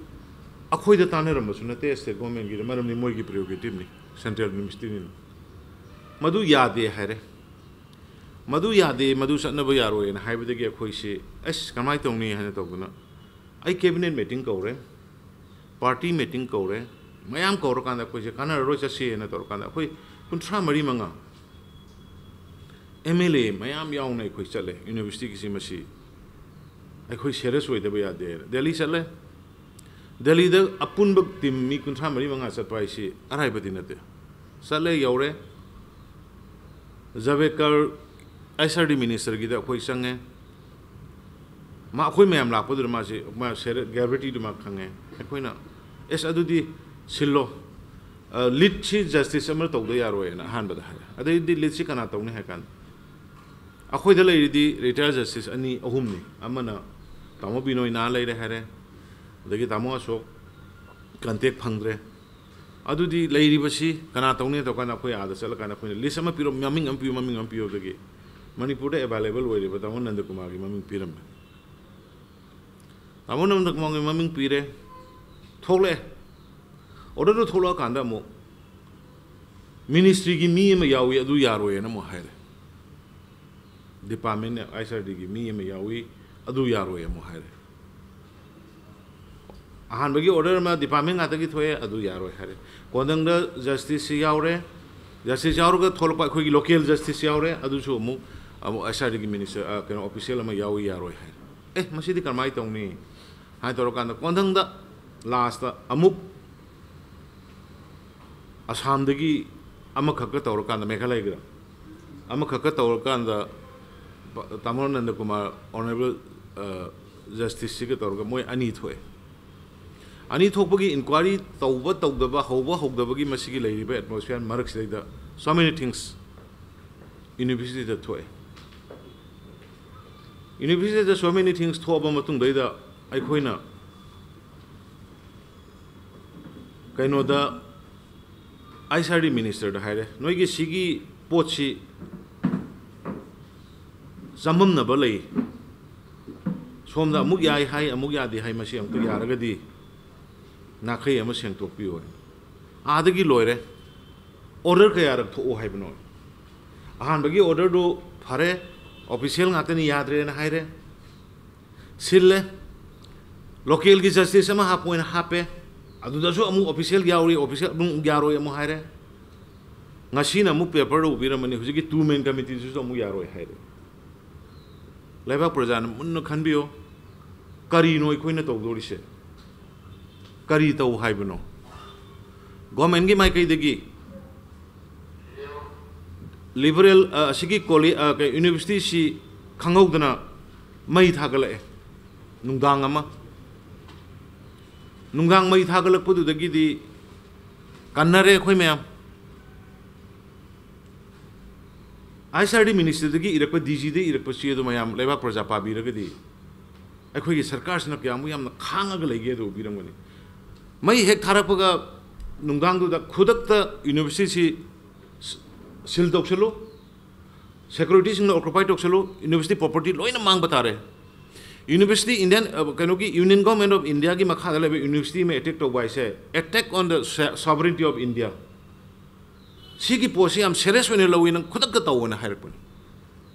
ꯑꯩꯈꯣꯏꯗ ꯇꯥꯟꯅꯔꯝꯕꯁꯨ ꯅꯠꯇꯦ, ꯁ꯭ꯇꯦꯠ ꯒꯣꯔꯃꯦꯟꯒꯤꯗ, ꯃꯔꯝꯗꯤ ꯃꯣꯏꯒꯤ ꯄ꯭ꯔꯤꯔꯣꯒꯦꯇꯤꯚꯅꯤ, ꯁꯦꯟꯇ꯭ꯔꯦꯜ ꯌꯨꯅꯤꯚꯔꯁꯤꯇꯤꯅꯤꯅ꯫ ꯃꯗꯨ ꯌꯥꯗꯦ ꯍꯥꯏꯔꯦ꯫ ꯃꯗꯨ ꯌꯥꯗꯦ, ꯃꯗꯨ ꯆꯠꯅꯕ ꯌꯥꯔꯣꯏꯅ ꯍꯥꯏꯕꯗꯒꯤ ꯑꯩꯈꯣꯏꯁꯤ, "ꯑꯁ, ꯀꯃꯥꯏꯅ ꯇꯧꯅꯤ?" ꯍꯥꯏꯅ ꯇꯧꯗꯅ ꯑꯩ ꯀꯦꯕꯤꯅꯦꯠ ꯃꯤꯇꯤꯡ ꯀꯧꯔꯦ, ꯄꯥꯔꯇꯤ ꯃꯤꯇꯤꯡ ꯀꯧꯔꯦ, ꯃꯌꯥꯝ ꯀꯧꯔꯀꯥꯟꯗ ꯑꯩꯈꯣꯏꯁꯦ ꯀꯥꯟꯅꯔꯔꯣꯏ, ꯆꯠꯁꯦꯅ ꯇꯧꯔꯀꯥꯟꯗ ꯑꯩꯈꯣꯏ ꯀꯨꯟꯊ꯭ꯔꯥ ꯃꯔꯤ ꯃꯉꯥ, ꯑꯦꯝ ꯑꯦꯜ ꯑꯦ ꯃꯌꯥꯝ ꯌꯥꯎꯅ ꯑꯩꯈꯣꯏ ꯆꯠꯂꯦ꯫ ꯌꯨꯅꯤꯚꯔꯁꯤꯇꯤꯒꯤꯁꯤ ꯃꯁꯤ ꯑꯩꯈꯣꯏ ꯁꯦꯔꯤꯌꯁ ꯑꯣꯏꯗꯕ ꯌꯥꯗꯦꯅ ꯗꯦꯜꯂꯤ ꯆꯠꯂꯦ꯫ ꯗꯦꯜꯂꯤꯗ ꯑꯄꯨꯟꯕ ꯇꯤꯝ ꯃꯤ ꯀꯨꯟꯊ꯭ꯔꯥ ꯃꯔꯤ ꯃꯉꯥ ꯆꯠꯄ ꯍꯥꯏꯁꯤ ꯑꯔꯥꯏꯕꯗꯤ ꯅꯠꯇꯦ꯫ ꯆꯠꯂꯦ, ꯌꯧꯔꯦ꯫ ꯖꯥꯕꯦꯗꯀꯔ, ꯑꯥꯏ ꯁꯤ ꯑꯥꯔ ꯗꯤ ꯃꯤꯅꯤꯁꯇꯔꯒꯤꯗ ꯑꯩꯈꯣꯏ ꯆꯪꯉꯦ꯫ ꯃꯥ, ꯑꯩꯈꯣꯏ ꯃꯌꯥꯝ ꯂꯥꯛꯄꯗꯨꯗ ꯃꯥꯁꯤ, ꯃꯥ ꯁꯦꯔ-, ꯒ꯭ꯔꯦꯚꯤꯇꯤꯗꯨ ꯃꯥ ꯈꯪꯉꯦ꯫ ꯑꯩꯈꯣꯏꯅ, "ꯑꯦꯁ, ꯑꯗꯨꯗꯤ ꯁꯤꯜꯂꯣ, ꯑ, ꯂꯤꯗꯁꯤ ꯖꯁꯇꯤꯁ ꯑꯃ ꯇꯧꯗ ꯌꯥꯔꯣꯏꯅ" ꯑꯍꯥꯟꯕꯗ ꯍꯥꯏꯔꯦ꯫ ꯑꯗꯩꯗꯤ ꯂꯤꯗꯁꯤ ꯀꯅꯥ ꯇꯧꯅꯤ ꯍꯥꯏ ꯀꯥꯟꯗ, ꯑꯩꯈꯣꯏꯗ ꯂꯩꯔꯤꯗꯤ ꯔꯤꯇꯥꯌꯔ ꯖꯁꯇꯤꯁ ꯑꯅꯤ ꯑꯍꯨꯝꯅꯤ꯫ ꯑꯃꯅ ꯇꯥꯃꯣ ꯕꯤꯅꯣꯏ ꯅꯥ ꯂꯩꯔꯦ ꯍꯥꯏꯔꯦ, ꯑꯗꯒꯤ ꯇꯥꯃꯣ ꯑꯁꯣꯛ ꯀꯟꯇꯦꯛ ꯐꯪꯗ꯭ꯔꯦ꯫ ꯑꯗꯨꯗꯤ ꯂꯩꯔꯤꯕꯁꯤ ꯀꯅꯥ ꯇꯧꯅꯤ ꯇꯧꯀꯥꯟꯗ ꯑꯩꯈꯣꯏ ꯑꯥꯗ ꯆꯠꯂꯀꯥꯟꯗ ꯑꯩꯈꯣꯏꯅ ꯂꯤꯁ ꯑꯃ ꯄꯤꯔꯣ, ꯃꯃꯤꯡ ꯑꯃ ꯄꯤꯌꯨ, ꯃꯃꯤꯡ ꯑꯃ ꯄꯤꯌꯨ꯫ ꯑꯗꯒꯤ ꯃꯅꯤꯄꯨꯔꯗ ꯑꯦꯚꯥꯏꯂꯦꯕꯜ ꯑꯣꯏꯔꯤꯕ ꯇꯥꯃꯣ ꯅꯟꯗꯀꯨꯃꯥꯔꯒꯤ ꯃꯃꯤꯡ ꯄꯤꯔꯝꯃꯦ꯫ ꯇꯥꯃꯣ ꯅꯟꯗꯀꯨꯃꯥꯔꯒꯤ ꯃꯃꯤꯡ ꯄꯤꯔꯦ, ꯊꯣꯛꯂꯛꯑꯦ꯫ ꯑꯣꯔꯗꯔꯗꯨ ꯊꯣꯛꯂꯛꯑꯀꯥꯟꯗ ꯑꯃꯨꯛ ꯃꯤꯅꯤꯁꯇ꯭ꯔꯤꯒꯤ ꯃꯤ ꯑꯃ ꯌꯥꯎꯏ, ꯑꯗꯨ ꯌꯥꯔꯣꯏꯅ ꯑꯃꯨꯛ ꯍꯥꯏꯔꯦ꯫ ꯗꯤꯄꯥꯔꯠꯃꯦꯟ ꯑꯥꯏ ꯑꯦꯁ ꯑꯥꯔ ꯗꯤꯒꯤ ꯃꯤ ꯑꯃ ꯌꯥꯎꯏ, ꯑꯗꯨ ꯌꯥꯔꯣꯏ ꯑꯃꯨꯛ ꯍꯥꯏꯔꯦ꯫ ꯑꯍꯥꯟꯕꯒꯤ ꯑꯣꯔꯗꯔ ꯑꯃ ꯗꯤꯄꯥꯔꯠꯃꯦꯟ ꯉꯥꯛꯇꯒꯤ ꯊꯣꯛꯑꯦ, ꯑꯗꯨ ꯌꯥꯔꯣꯏ ꯍꯥꯏꯔꯦ꯫ ꯀꯣꯟꯊꯪꯗ ꯖꯁꯇꯤꯁꯁꯤ ꯌꯥꯎꯔꯦ, ꯖꯁꯇꯤꯁ ꯌꯥꯎꯔꯒ ꯊꯣꯛꯂꯛꯄ ꯑꯩꯈꯣꯏꯒꯤ ꯂꯣꯀꯦꯜ ꯖꯁꯇꯤꯁ ꯌꯥꯎꯔꯦ, ꯑꯗꯨꯁꯨ ꯑꯃꯨꯛ ꯑꯃꯨꯛ ꯑꯥꯏ ꯑꯦꯁ ꯑꯥꯔ ꯗꯤꯒꯤ ꯃꯤꯅꯤꯁꯇꯔ, ꯑ, ꯀꯩꯅꯣ, ꯑꯣꯐꯤꯁꯤꯌꯦꯜ ꯑꯃ ꯌꯥꯎꯏ, ꯌꯥꯔꯣꯏ ꯍꯥꯏꯔꯦ꯫ ꯑꯦ, ꯃꯁꯤꯗꯤ ꯀꯔꯝꯍꯥꯏꯅ ꯇꯧꯅꯤ ꯍꯥꯏꯅ ꯇꯧꯔꯀꯥꯟꯗ ꯀꯣꯟꯊꯪꯗ ꯂꯥꯁꯇ ꯑꯃꯨꯛ ꯑꯁꯥꯝꯗꯒꯤ ꯑꯃꯈꯛꯀ ꯇꯧꯔꯀꯥꯟꯗ, ꯃꯦꯘꯥꯂꯌꯒꯤꯗ ꯑꯃꯈꯛꯀ ꯇꯧꯔꯀꯥꯟꯗ, ꯄ-, ꯇꯥꯃꯣ ꯅꯟꯗꯀꯨꯃꯥꯔ, ꯑꯣꯅꯔꯦꯕꯜ, ꯑ, ꯖꯁꯇꯤꯁꯁꯤꯒ ꯇꯧꯔꯒ ꯃꯣꯏ ꯑꯅꯤ ꯊꯣꯛꯑꯦ꯫ ꯑꯅꯤ ꯊꯣꯛꯄꯒꯤ ꯏꯟꯀ꯭ꯋꯥꯏꯔꯤ ꯇꯧꯕ ꯇꯧꯗꯕ, ꯍꯧꯕ ꯍꯧꯗꯕꯒꯤ ꯃꯁꯤꯒꯤ ꯂꯩꯔꯤꯕ ꯑꯦꯠꯃꯣꯁꯐꯤꯌꯔ ꯃꯔꯛꯁꯤꯗꯩꯗ so many things ꯌꯨꯅꯤꯚꯔꯁꯤꯇꯤꯗ ꯊꯣꯛꯑꯦ꯫ ꯌꯨꯅꯤꯚꯔꯁꯤꯇꯤꯗ so many things ꯊꯣꯛꯑꯕ ꯃꯇꯨꯡꯗꯩꯗ ꯑꯩꯈꯣꯏꯅ ꯀꯩꯅꯣꯗ, ꯑꯥꯏ ꯑꯦꯁ ꯑꯥꯔ ꯗꯤ ꯃꯤꯅꯤꯁꯇꯔꯗ ꯍꯥꯏꯔꯦ, "ꯅꯣꯏꯒꯤ ꯁꯤꯒꯤ ꯄꯣꯠꯁꯤ ꯆꯃꯝꯅꯕ ꯂꯩ, ꯁꯣꯝꯗ ꯑꯃꯨꯛ ꯌꯥꯏ ꯍꯥꯏ, ꯑꯃꯨꯛ ꯌꯥꯗꯦ ꯍꯥꯏ, ꯃꯁꯤ ꯑꯃꯨꯛꯇ ꯌꯥꯔꯒꯗꯤ ꯅꯥꯈꯩ ꯑꯃ ꯁꯦꯡꯗꯣꯛꯄꯤꯌꯨ" ꯍꯥꯏꯅ꯫ ꯑꯥꯗꯒꯤ ꯂꯣꯏꯔꯦ, ꯑꯣꯔꯗꯔ ꯀꯌꯥꯔꯛ ꯊꯣꯛꯑꯣ ꯍꯥꯏꯕꯅꯣ? ꯑꯍꯥꯟꯕꯒꯤ ꯑꯣꯔꯗꯔꯗꯨ ꯐꯔꯦ, ꯑꯣꯐꯤꯁꯤꯌꯦꯜ ꯉꯥꯛꯇꯅꯤ, ꯌꯥꯗ꯭ꯔꯦꯅ ꯍꯥꯏꯔꯦ, ꯁꯤꯜꯂꯦ꯫ ꯂꯣꯀꯦꯜꯒꯤ ꯖꯁꯇꯤꯁ ꯑꯃ ꯍꯥꯞꯄꯣꯅ ꯍꯥꯞꯄꯦ, ꯑꯗꯨꯗꯁꯨ ꯑꯃꯨꯛ ꯑꯣꯐꯤꯁꯤꯌꯦꯜ ꯌꯥꯎꯔꯤ, ꯑꯣꯐꯤꯁꯤꯌꯦꯜ ꯑꯃꯨꯛ ꯌꯥꯔꯣꯏ ꯑꯃꯨꯛ ꯍꯥꯏꯔꯦ꯫ ꯉꯁꯤꯅ ꯑꯃꯨꯛ ꯄꯦꯄꯔꯗ ꯎꯕꯤꯔꯝꯃꯅꯤ, ꯍꯧꯖꯤꯛꯀꯤ ꯇꯨ ꯃꯦꯟ ꯀꯃꯤꯇꯤꯗꯨꯁꯨ ꯑꯃꯨꯛ ꯌꯥꯔꯣꯏ ꯍꯥꯏꯔꯦ꯫ ꯂꯩꯕꯥꯛ ꯄ꯭ꯔꯖꯥꯅ ꯃꯨꯟꯅ ꯈꯟꯕꯤꯌꯨ, ꯀꯔꯤꯅꯣ ꯑꯩꯈꯣꯏꯅ ꯇꯧꯗꯣꯔꯤꯁꯦ? ꯀꯔꯤ ꯇꯧ ꯍꯥꯏꯕꯅꯣ? ꯒꯣꯔꯃꯦꯟꯒꯤ ꯃꯥꯏꯀꯩꯗꯒꯤ ꯂꯤꯕꯔꯦꯜ, ꯑ, ꯑꯁꯤꯒꯤ ꯀꯣꯂꯦ-, ꯑ, ꯀꯩ, ꯌꯨꯅꯤꯚꯔꯁꯤꯇꯤꯁꯤ ꯈꯪꯍꯧꯗꯅ ꯃꯩ ꯊꯥꯒꯠꯂꯛꯑꯦ ꯅꯨꯡꯗꯥꯡ ꯑꯃ꯫ ꯅꯨꯡꯗꯥꯡ ꯃꯩ ꯊꯥꯒꯠꯂꯛꯄꯗꯨꯗꯒꯤꯗꯤ ꯀꯟꯅꯔꯦ ꯑꯩꯈꯣꯏ ꯃꯌꯥꯝ꯫ ꯑꯥꯏ ꯑꯦꯁ ꯑꯥꯔ ꯗꯤ ꯃꯤꯅꯤꯁꯇꯔꯗꯒꯤ ꯏꯔꯛꯄ, ꯗꯤ ꯖꯤꯗꯒꯤ ꯏꯔꯛꯄ ꯆꯦ ꯑꯗꯨ ꯃꯌꯥꯝ ꯂꯩꯕꯥꯛ ꯄ꯭ꯔꯖꯥ ꯄꯥꯕꯤꯔꯒꯗꯤ ꯑꯩꯈꯣꯏꯒꯤ ꯁꯔꯀꯥꯔꯁꯤꯅ ꯀꯌꯥꯃꯨꯛ ꯌꯥꯝꯅ ꯈꯥꯡꯉꯒ ꯂꯩꯒꯦ ꯑꯗꯨ ꯎꯕꯤꯔꯝꯒꯅꯤ꯫ ꯃꯩ ꯍꯦꯛ ꯊꯥꯔꯛꯄꯒ ꯅꯨꯡꯗꯥꯡꯗꯨꯗ ꯈꯨꯗꯛꯇ ꯌꯨꯅꯤꯚꯔꯁꯤꯇꯤꯁꯤ ꯁ-, ꯁꯤꯜ ꯇꯧꯁꯜꯂꯨ, ꯁꯦꯀ꯭ꯌꯨꯔꯤꯇꯤꯁꯤꯡꯅ ꯑꯣꯀꯨꯄꯥꯏ ꯇꯧꯁꯜꯂꯨ, ꯌꯨꯅꯤꯚꯔꯁꯤꯇꯤ ꯄ꯭ꯔꯣꯄꯔꯇꯤ ꯂꯣꯏꯅ ꯃꯥꯡꯕ ꯇꯥꯔꯦ꯫ ꯌꯨꯅꯤꯚꯔꯁꯤꯇꯤ ꯏꯟꯗꯤꯌꯟ, ꯑ, ꯀꯩꯅꯣꯒꯤ ꯌꯨꯅꯤꯌꯟ ꯒꯣꯔꯃꯦꯟ ꯑꯣꯐ ꯏꯟꯗꯤꯌꯥꯒꯤ ꯃꯈꯥꯗ ꯂꯩꯕ ꯌꯨꯅꯤꯚꯔꯁꯤꯇꯤ ꯑꯃ ꯑꯦꯇꯦꯛ ꯇꯧꯕ ꯍꯥꯏꯁꯦ attack on the so-, sovereignty of India꯫ ꯁꯤꯒꯤ ꯄꯣꯠꯁꯤ ꯌꯥꯝ ꯁꯦꯔꯤꯌꯁ ꯑꯣꯏꯅ ꯂꯧꯏ, ꯅꯪ ꯈꯨꯗꯛꯇ ꯇꯧꯑꯣꯅ ꯍꯥꯏꯔꯛꯄꯅꯤ꯫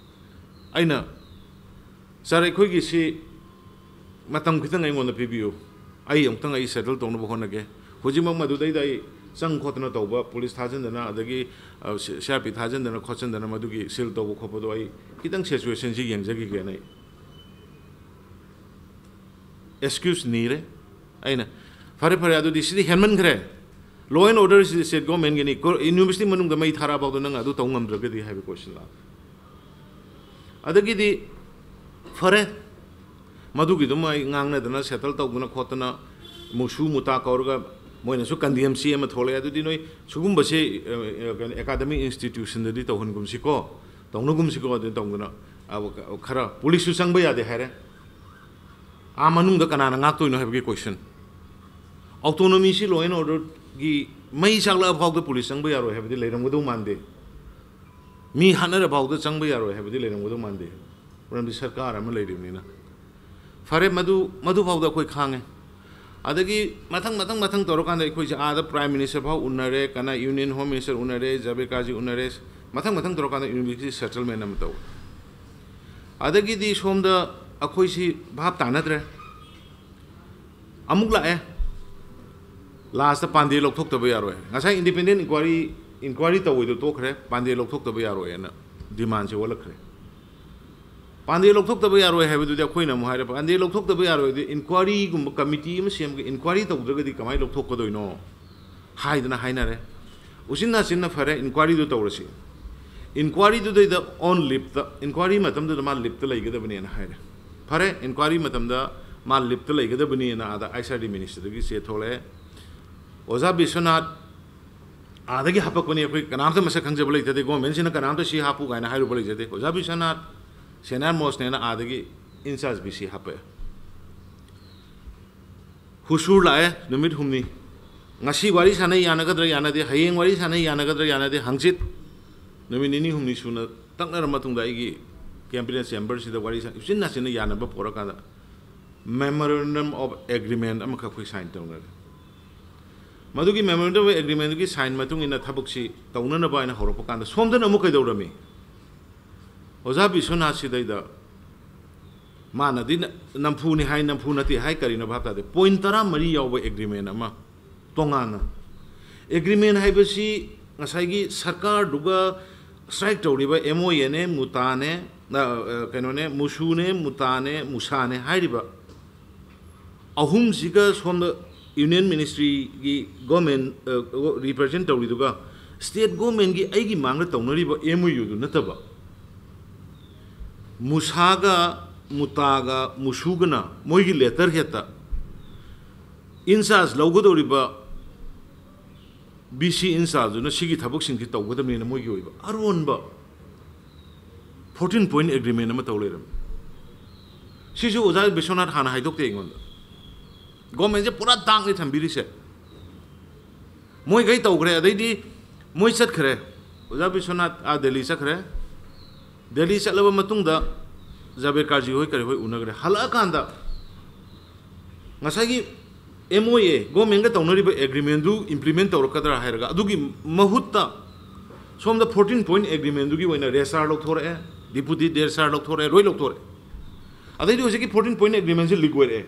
ꯑꯩꯅ, "ꯁꯥꯔ, ꯑꯩꯈꯣꯏꯒꯤꯁꯤ ꯃꯇꯝ ꯈꯤꯇꯪ ꯑꯩꯉꯣꯟꯗ ꯄꯤꯕꯤꯌꯨ, ꯑꯩ ꯑꯃꯨꯛꯇꯪ ꯑꯩ ꯁꯦꯇꯜ ꯇꯧꯅꯕ ꯍꯣꯠꯅꯒꯦ꯫ ꯍꯧꯖꯤꯛꯃꯛ ꯃꯗꯨꯗꯩꯗ ꯑꯩ ꯆꯪ ꯈꯣꯠꯇꯅ ꯇꯧꯕ, ꯄꯨꯂꯤꯁ ꯊꯥꯖꯤꯟꯗꯅ, ꯑꯗꯒꯤ ꯁꯤ ꯑꯥꯔ ꯄꯤ ꯊꯥꯖꯤꯟꯗꯅ ꯈꯣꯠꯆꯤꯟꯗꯅ ꯃꯗꯨꯒꯤ ꯁꯤꯜ ꯇꯧꯕ ꯈꯣꯠꯄꯗꯣ ꯑꯩ ꯈꯤꯇꯪ ꯁꯤꯆꯨꯋꯦꯁꯟꯁꯤ ꯌꯦꯡꯖꯈꯤꯒꯦꯅ" ꯑꯩ ꯑꯦꯛꯁꯀ꯭ꯌꯨꯁ ꯅꯤꯔꯦ꯫ ꯑꯩꯅ, "ꯐꯔꯦ, ꯐꯔꯦ, ꯑꯗꯨꯗꯤ ꯁꯤꯗꯤ ꯍꯦꯟꯃꯟꯈ꯭ꯔꯦ꯫ Law and order ꯁꯤꯗꯤ ꯁ꯭ꯇꯦꯠ ꯒꯣꯔꯃꯦꯟꯒꯤꯅꯤ꯫ ꯀꯣ-, ꯌꯨꯅꯤꯚꯔꯁꯤꯇꯤ ꯃꯅꯨꯡꯗ ꯃꯩ ꯊꯥꯔꯛꯑꯐꯥꯎꯗ ꯅꯪ ꯑꯗꯨ ꯇꯧ ꯉꯝꯗ꯭ꯔꯒꯗꯤ" ꯍꯥꯏꯕ ꯀꯣꯏꯁꯟ ꯂꯥꯛꯑꯦ꯫ ꯑꯗꯒꯤꯗꯤ ꯐꯔꯦ, ꯃꯗꯨꯒꯤꯗꯨꯃ ꯑꯩ ꯉꯥꯡꯅꯗꯅ, ꯁꯦꯇꯜ ꯇꯧꯗꯅ ꯈꯣꯠꯇꯅ, ꯃꯨꯁꯨ ꯃꯨꯇꯥ ꯀꯧꯔꯒ ꯃꯣꯏꯅꯁꯨ ꯀꯟꯗꯦꯝ ꯆꯦ ꯑꯃ ꯊꯣꯛꯂꯛꯑꯦ꯫ "ꯑꯗꯨꯗꯤ ꯅꯣꯏ ꯁꯤꯒꯨꯝꯕꯁꯦ, ꯑ, ꯑ, ꯀꯩꯅꯣ, ꯑꯦꯀꯥꯗꯃꯤꯛ ꯏꯟꯁꯇꯤꯇ꯭ꯌꯨꯁꯟꯗꯗꯤ ꯇꯧꯍꯟꯒꯨꯝꯁꯤꯀꯣ, ꯇꯧꯅꯒꯨꯝꯁꯤꯀꯣ", ꯑꯗꯨ ꯇꯧꯗꯅ, ꯑ, ꯈꯔ ꯄꯨꯂꯤꯁꯁꯨ ꯆꯪꯕ ꯌꯥꯗꯦ ꯍꯥꯏꯔꯦ꯫ ꯑꯥ ꯃꯅꯨꯡꯗ ꯀꯅꯥꯅ ꯉꯥꯛꯇꯣꯏꯅꯣ ꯍꯥꯏꯕꯒꯤ ꯀꯣꯏꯁꯟ꯫ ꯑꯣꯇꯣꯅꯣꯃꯤꯁꯤ law and order ꯒꯤ ꯃꯩ ꯆꯥꯛꯂꯛꯑ ꯐꯥꯎꯗ ꯄꯨꯂꯤꯁ ꯆꯪꯕ ꯌꯥꯔꯣꯏ ꯍꯥꯏꯕꯗꯤ ꯂꯩꯔꯝꯒꯗꯧ ꯃꯥꯟꯗꯦ꯫ ꯃꯤ ꯍꯥꯠꯅꯔ ꯐꯥꯎꯗ ꯆꯪꯕ ꯌꯥꯔꯣꯏ ꯍꯥꯏꯕꯗꯤ ꯂꯩꯔꯝꯒꯗꯧ ꯃꯥꯟꯗꯦ꯫ ꯃꯔꯝꯗꯤ ꯁꯔꯀꯥꯔ ꯑꯃ ꯂꯩꯔꯤꯕꯅꯤꯅ꯫ ꯐꯔꯦ, ꯃꯗꯨ, ꯃꯗꯨ ꯐꯥꯎꯗ ꯑꯩꯈꯣꯏ ꯈꯥꯡꯉꯦ꯫ ꯑꯗꯒꯤ ꯃꯊꯪ, ꯃꯊꯪ, ꯃꯊꯪ ꯇꯧꯔꯀꯥꯟꯗ ꯑꯩꯈꯣꯏꯁꯦ ꯑꯥꯗ Prime Minister ꯐꯥꯎ ꯎꯅꯔꯦ, ꯀꯅꯥ Union Home Minister ꯎꯅꯔꯦ, ꯖꯥꯕꯦꯗ ꯀꯥꯖꯤ ꯎꯅꯔꯦ, ꯃꯊꯪ, ꯃꯊꯪ ꯇꯧꯔꯀꯥꯟꯗ university settlement ꯑꯃ ꯇꯧꯋꯦ꯫ ꯑꯗꯒꯤꯗꯤ ꯁꯣꯝꯗ ꯑꯩꯈꯣꯏꯁꯤ ꯚꯥꯞ ꯇꯥꯅꯗ꯭ꯔꯦ꯫ ꯑꯃꯨꯛ ꯂꯥꯛꯑꯦ, ꯂꯥꯁꯇ ꯄꯥꯟꯗꯦ ꯂꯧꯊꯣꯛꯇꯕ ꯌꯥꯔꯣꯏ꯫ ꯉꯁꯥꯏ independent inquiry, inquiry ꯇꯧꯕꯩꯗꯣ ꯇꯣꯛꯈ꯭ꯔꯦ, ꯄꯥꯟꯗꯦ ꯂꯧꯊꯣꯛꯇꯕ ꯌꯥꯔꯣꯏꯅ ꯗꯤꯃꯥꯟꯁꯦ ꯑꯣꯜꯂꯛꯈ꯭ꯔꯦ꯫ ꯄꯥꯟꯗꯦ ꯂꯧꯊꯣꯛꯇꯕ ꯌꯥꯔꯣꯏ ꯍꯥꯏꯕꯗꯨꯗꯤ ꯑꯩꯈꯣꯏꯅ ꯑꯃꯨꯛ ꯍꯥꯏꯔꯦ, ꯄꯥꯟꯗꯦ ꯂꯧꯊꯣꯛꯇꯕ ꯌꯥꯔꯣꯏꯗꯤ inquiry ꯒꯨꯝꯕ committee ꯑꯃ ꯁꯦꯝꯃꯒ inquiry ꯇꯧꯗ꯭ꯔꯒꯗꯤ ꯀꯃꯥꯏꯅ ꯂꯧꯊꯣꯛꯀꯗꯣꯏꯅꯣ ꯍꯥꯏꯗꯅ ꯍꯥꯏꯅꯔꯦ꯫ ꯎꯆꯤꯟ ꯅꯥꯆꯤꯟꯅ ꯐꯔꯦ, inquiry ꯗꯨ ꯇꯧꯔꯁꯤ꯫ Inquiry ꯗꯨꯗꯩꯗ on leave ꯇ, inquiry ꯃꯇꯝꯗꯨꯗ ꯃꯥ leave ꯇ ꯂꯩꯒꯗꯕꯅꯦꯅ ꯍꯥꯏꯔꯦ꯫ ꯐꯔꯦ, inquiry ꯃꯇꯝꯗ ꯃꯥ leave ꯇ ꯂꯩꯒꯗꯕꯅꯦꯅ ꯑꯥꯗ I C R D minister ꯗꯒꯤ ꯆꯦ ꯊꯣꯛꯂꯛꯑꯦ꯫ ꯑꯣꯖꯥ ꯕꯤꯁ꯭ꯋꯅꯥꯊ ꯑꯥꯗꯒꯤ ꯍꯥꯄꯛꯄꯅꯤ, ꯑꯩꯈꯣꯏ ꯀꯅꯥꯝꯇ ꯃꯁꯛ ꯈꯪꯖꯕ ꯂꯩꯖꯗꯦ, government ꯁꯤꯅ ꯀꯅꯥꯝꯇ ꯁꯤ ꯍꯥꯞꯄꯨ ꯀꯥꯏꯅ ꯍꯥꯏꯔꯨꯕ ꯂꯩꯖꯗꯦ꯫ ꯑꯣꯖꯥ ꯕꯤꯁ꯭ꯋꯅꯥꯊ senior most ꯅꯦꯅ ꯑꯥꯗꯒꯤ in charge V C ꯍꯥꯞꯄꯛꯑꯦ꯫ ꯍꯨꯁꯨꯔ ꯂꯥꯛꯑꯦ ꯅꯨꯃꯤꯠ ꯍꯨꯝꯅꯤ꯫ ꯉꯁꯤ ꯋꯥꯔꯤ ꯁꯥꯟꯅꯩ, ꯌꯥꯅꯒꯗ꯭ꯔꯥ ꯌꯥꯅꯗꯦ, ꯍꯌꯦꯡ ꯋꯥꯔꯤ ꯁꯥꯟꯅꯩ, ꯌꯥꯅꯒꯗ꯭ꯔꯥ ꯌꯥꯅꯗꯦ, ꯍꯪꯆꯤꯠ꯫ ꯅꯨꯃꯤꯠ ꯅꯤꯅꯤ ꯍꯨꯝꯅꯤ ꯁꯨꯅ ꯇꯛꯅꯔ ꯃꯇꯨꯡꯗ ꯑꯩꯒꯤ cabinet chamber ꯁꯤꯗ ꯋꯥꯔꯤ ꯁꯥ-, ꯎꯆꯤꯟ ꯅꯥꯆꯤꯟꯅ ꯌꯥꯅꯕ ꯄꯣꯔꯛꯀꯥꯟꯗ memorandum of agreement ꯑꯃꯈꯛ ꯑꯩꯈꯣꯏ sign ꯇꯧꯅꯔꯦ꯫ ꯃꯗꯨꯒꯤ memorandum of agreement ꯗꯨꯒꯤ sign ꯃꯇꯨꯡ ꯏꯟꯅ ꯊꯕꯛꯁꯤ ꯇꯧꯅꯅꯕ ꯍꯥꯏꯅ ꯍꯧꯔꯛꯄ ꯀꯥꯟꯗ ꯁꯣꯝꯗꯅ ꯑꯃꯨꯛ ꯀꯩꯗꯧꯔꯝꯃꯤ? ꯑꯣꯖꯥ ꯕꯤꯁ꯭ꯋꯅꯥꯊ ꯁꯤꯗꯩꯗ ꯃꯥꯅꯗꯤ ꯅ-, ꯅꯝꯐꯨꯅꯤ ꯍꯥꯏ, ꯅꯝꯐꯨ ꯅꯠꯇꯦ ꯍꯥꯏ, ꯀꯔꯤꯅꯣ ꯚꯥꯞ ꯇꯥꯗꯦ꯫ ꯄꯣꯏꯟ ꯇꯔꯥꯃꯔꯤ ꯌꯥꯎꯕ ꯑꯦꯒ꯭ꯔꯤꯃꯦꯟ ꯑꯃ ꯇꯣꯉꯥꯟꯅ꯫ ꯑꯦꯒ꯭ꯔꯤꯃꯦꯟ ꯍꯥꯏꯕꯁꯤ ꯉꯁꯥꯏꯒꯤ ꯁꯔꯀꯥꯔꯗꯨꯒ ꯁ꯭ꯇ꯭ꯔꯥꯏꯛ ꯇꯧꯔꯤꯕ ꯑꯦꯝ ꯑꯣ ꯑꯦꯅꯦ, ꯃꯨꯇꯥꯅꯦ, ꯑ, ꯑ, ꯀꯩꯅꯣꯅꯦ, ꯃꯨꯁꯨꯅꯦ, ꯃꯨꯇꯥꯅꯦ, ꯃꯨꯁꯥꯅꯦ ꯍꯥꯏꯔꯤꯕ ꯑꯍꯨꯝꯁꯤꯒ ꯁꯣꯝꯗ ꯌꯨꯅꯤꯌꯟ ꯃꯤꯅꯤꯁꯇ꯭ꯔꯤꯒꯤ ꯒꯣꯔꯃꯦꯟ, ꯑ, ꯔꯤꯄ꯭ꯔꯖꯦꯟ ꯇꯧꯔꯤꯗꯨꯒ ꯁ꯭ꯇꯦꯠ ꯒꯣꯔꯃꯦꯟꯒꯤ ꯑꯩꯒꯤ ꯃꯥꯡꯗ ꯇꯧꯅꯔꯤꯕ ꯑꯦꯝ ꯑꯣ ꯌꯨꯗꯨ ꯅꯠꯇꯕ, ꯃꯨꯁꯥꯒ, ꯃꯨꯇꯥꯒ, ꯃꯨꯁꯨꯒꯅ ꯃꯣꯏꯒꯤ ꯂꯦꯇꯔ ꯍꯦꯠꯇ ꯏꯟꯆꯥꯔꯖ ꯂꯧꯒꯗꯧꯔꯤꯕ ꯕꯤ ꯁꯤ ꯏꯟꯆꯥꯔꯖꯇꯨꯅ ꯁꯤꯒꯤ ꯊꯕꯛꯁꯤꯡꯁꯤ ꯇꯧꯒꯗꯕꯅꯤꯅ ꯃꯣꯏꯒꯤ ꯑꯣꯏꯕ ꯑꯔꯣꯟꯕ ꯐꯣꯔꯇꯤꯟ ꯄꯣꯏꯟ ꯑꯦꯒ꯭ꯔꯤꯃꯦꯟ ꯑꯃ ꯇꯧ ꯂꯩꯔꯝꯃꯤ꯫ ꯁꯤꯁꯨ ꯑꯣꯖꯥ ꯕꯤꯁ꯭ꯋꯅꯥꯊ ꯍꯥꯟꯅ ꯍꯥꯏꯗꯣꯛꯇꯦ ꯑꯩꯉꯣꯟꯗ꯫ ꯒꯣꯔꯃꯦꯟꯁꯦ ꯄꯨꯔꯥ ꯗꯥꯛꯅꯤ ꯊꯝꯕꯤꯔꯤꯁꯦ꯫ ꯃꯣꯏꯈꯩ ꯇꯧꯈ꯭ꯔꯦ, ꯑꯗꯩꯗꯤ ꯃꯣꯏ ꯆꯠꯈ꯭ꯔꯦ꯫ ꯑꯣꯖꯥ ꯕꯤꯁ꯭ꯋꯅꯥꯊ ꯑꯥ ꯗꯦꯜꯂꯤ ꯆꯠꯈ꯭ꯔꯦ꯫ ꯗꯦꯜꯂꯤ ꯆꯠꯂꯕ ꯃꯇꯨꯡꯗ ꯖꯥꯕꯦꯗ ꯀꯥꯖꯤ ꯍꯣꯏ ꯀꯔꯤ ꯍꯣꯏ ꯎꯅꯈ꯭ꯔꯦ꯫ ꯍꯜꯂꯛꯑꯀꯥꯟꯗ ꯉꯁꯥꯏꯒꯤ ꯑꯦꯝ ꯑꯣ ꯑꯦ, ꯒꯣꯔꯃꯦꯟꯒ ꯇꯧꯅꯔꯤꯕ ꯑꯦꯒ꯭ꯔꯤꯃꯦꯟꯗꯨ ꯏꯝꯄ꯭ꯂꯤꯃꯦꯟ ꯇꯧꯔꯛꯀꯗ꯭ꯔꯥ ꯍꯥꯏꯔꯒ, ꯑꯗꯨꯒꯤ ꯃꯍꯨꯠꯇ ꯁꯣꯝꯗ ꯐꯣꯔꯇꯤꯟ ꯄꯣꯏꯟ ꯑꯦꯒ꯭ꯔꯤꯃꯦꯟꯗꯨꯒꯤ ꯑꯣꯏꯅ ꯔꯦꯖꯤꯁꯇ꯭ꯔꯥꯔ ꯂꯧꯊꯣꯔꯛꯑꯦ, ꯗꯤꯄꯨꯇꯤ ꯔꯦꯖꯤꯁ꯭ꯇ꯭ꯔꯥꯔ ꯂꯧꯊꯣꯔꯛꯑꯦ, ꯂꯣꯏ ꯂꯧꯊꯣꯔꯛꯑꯦ꯫ ꯑꯗꯩꯗꯤ ꯍꯧꯖꯤꯛꯀꯤ ꯐꯣꯔꯇꯤꯟ ꯄꯣꯏꯟ ꯑꯦꯒ꯭ꯔꯤꯃꯦꯟꯁꯦ ꯂꯤꯛ ꯑꯣꯏꯔꯛꯑꯦ꯫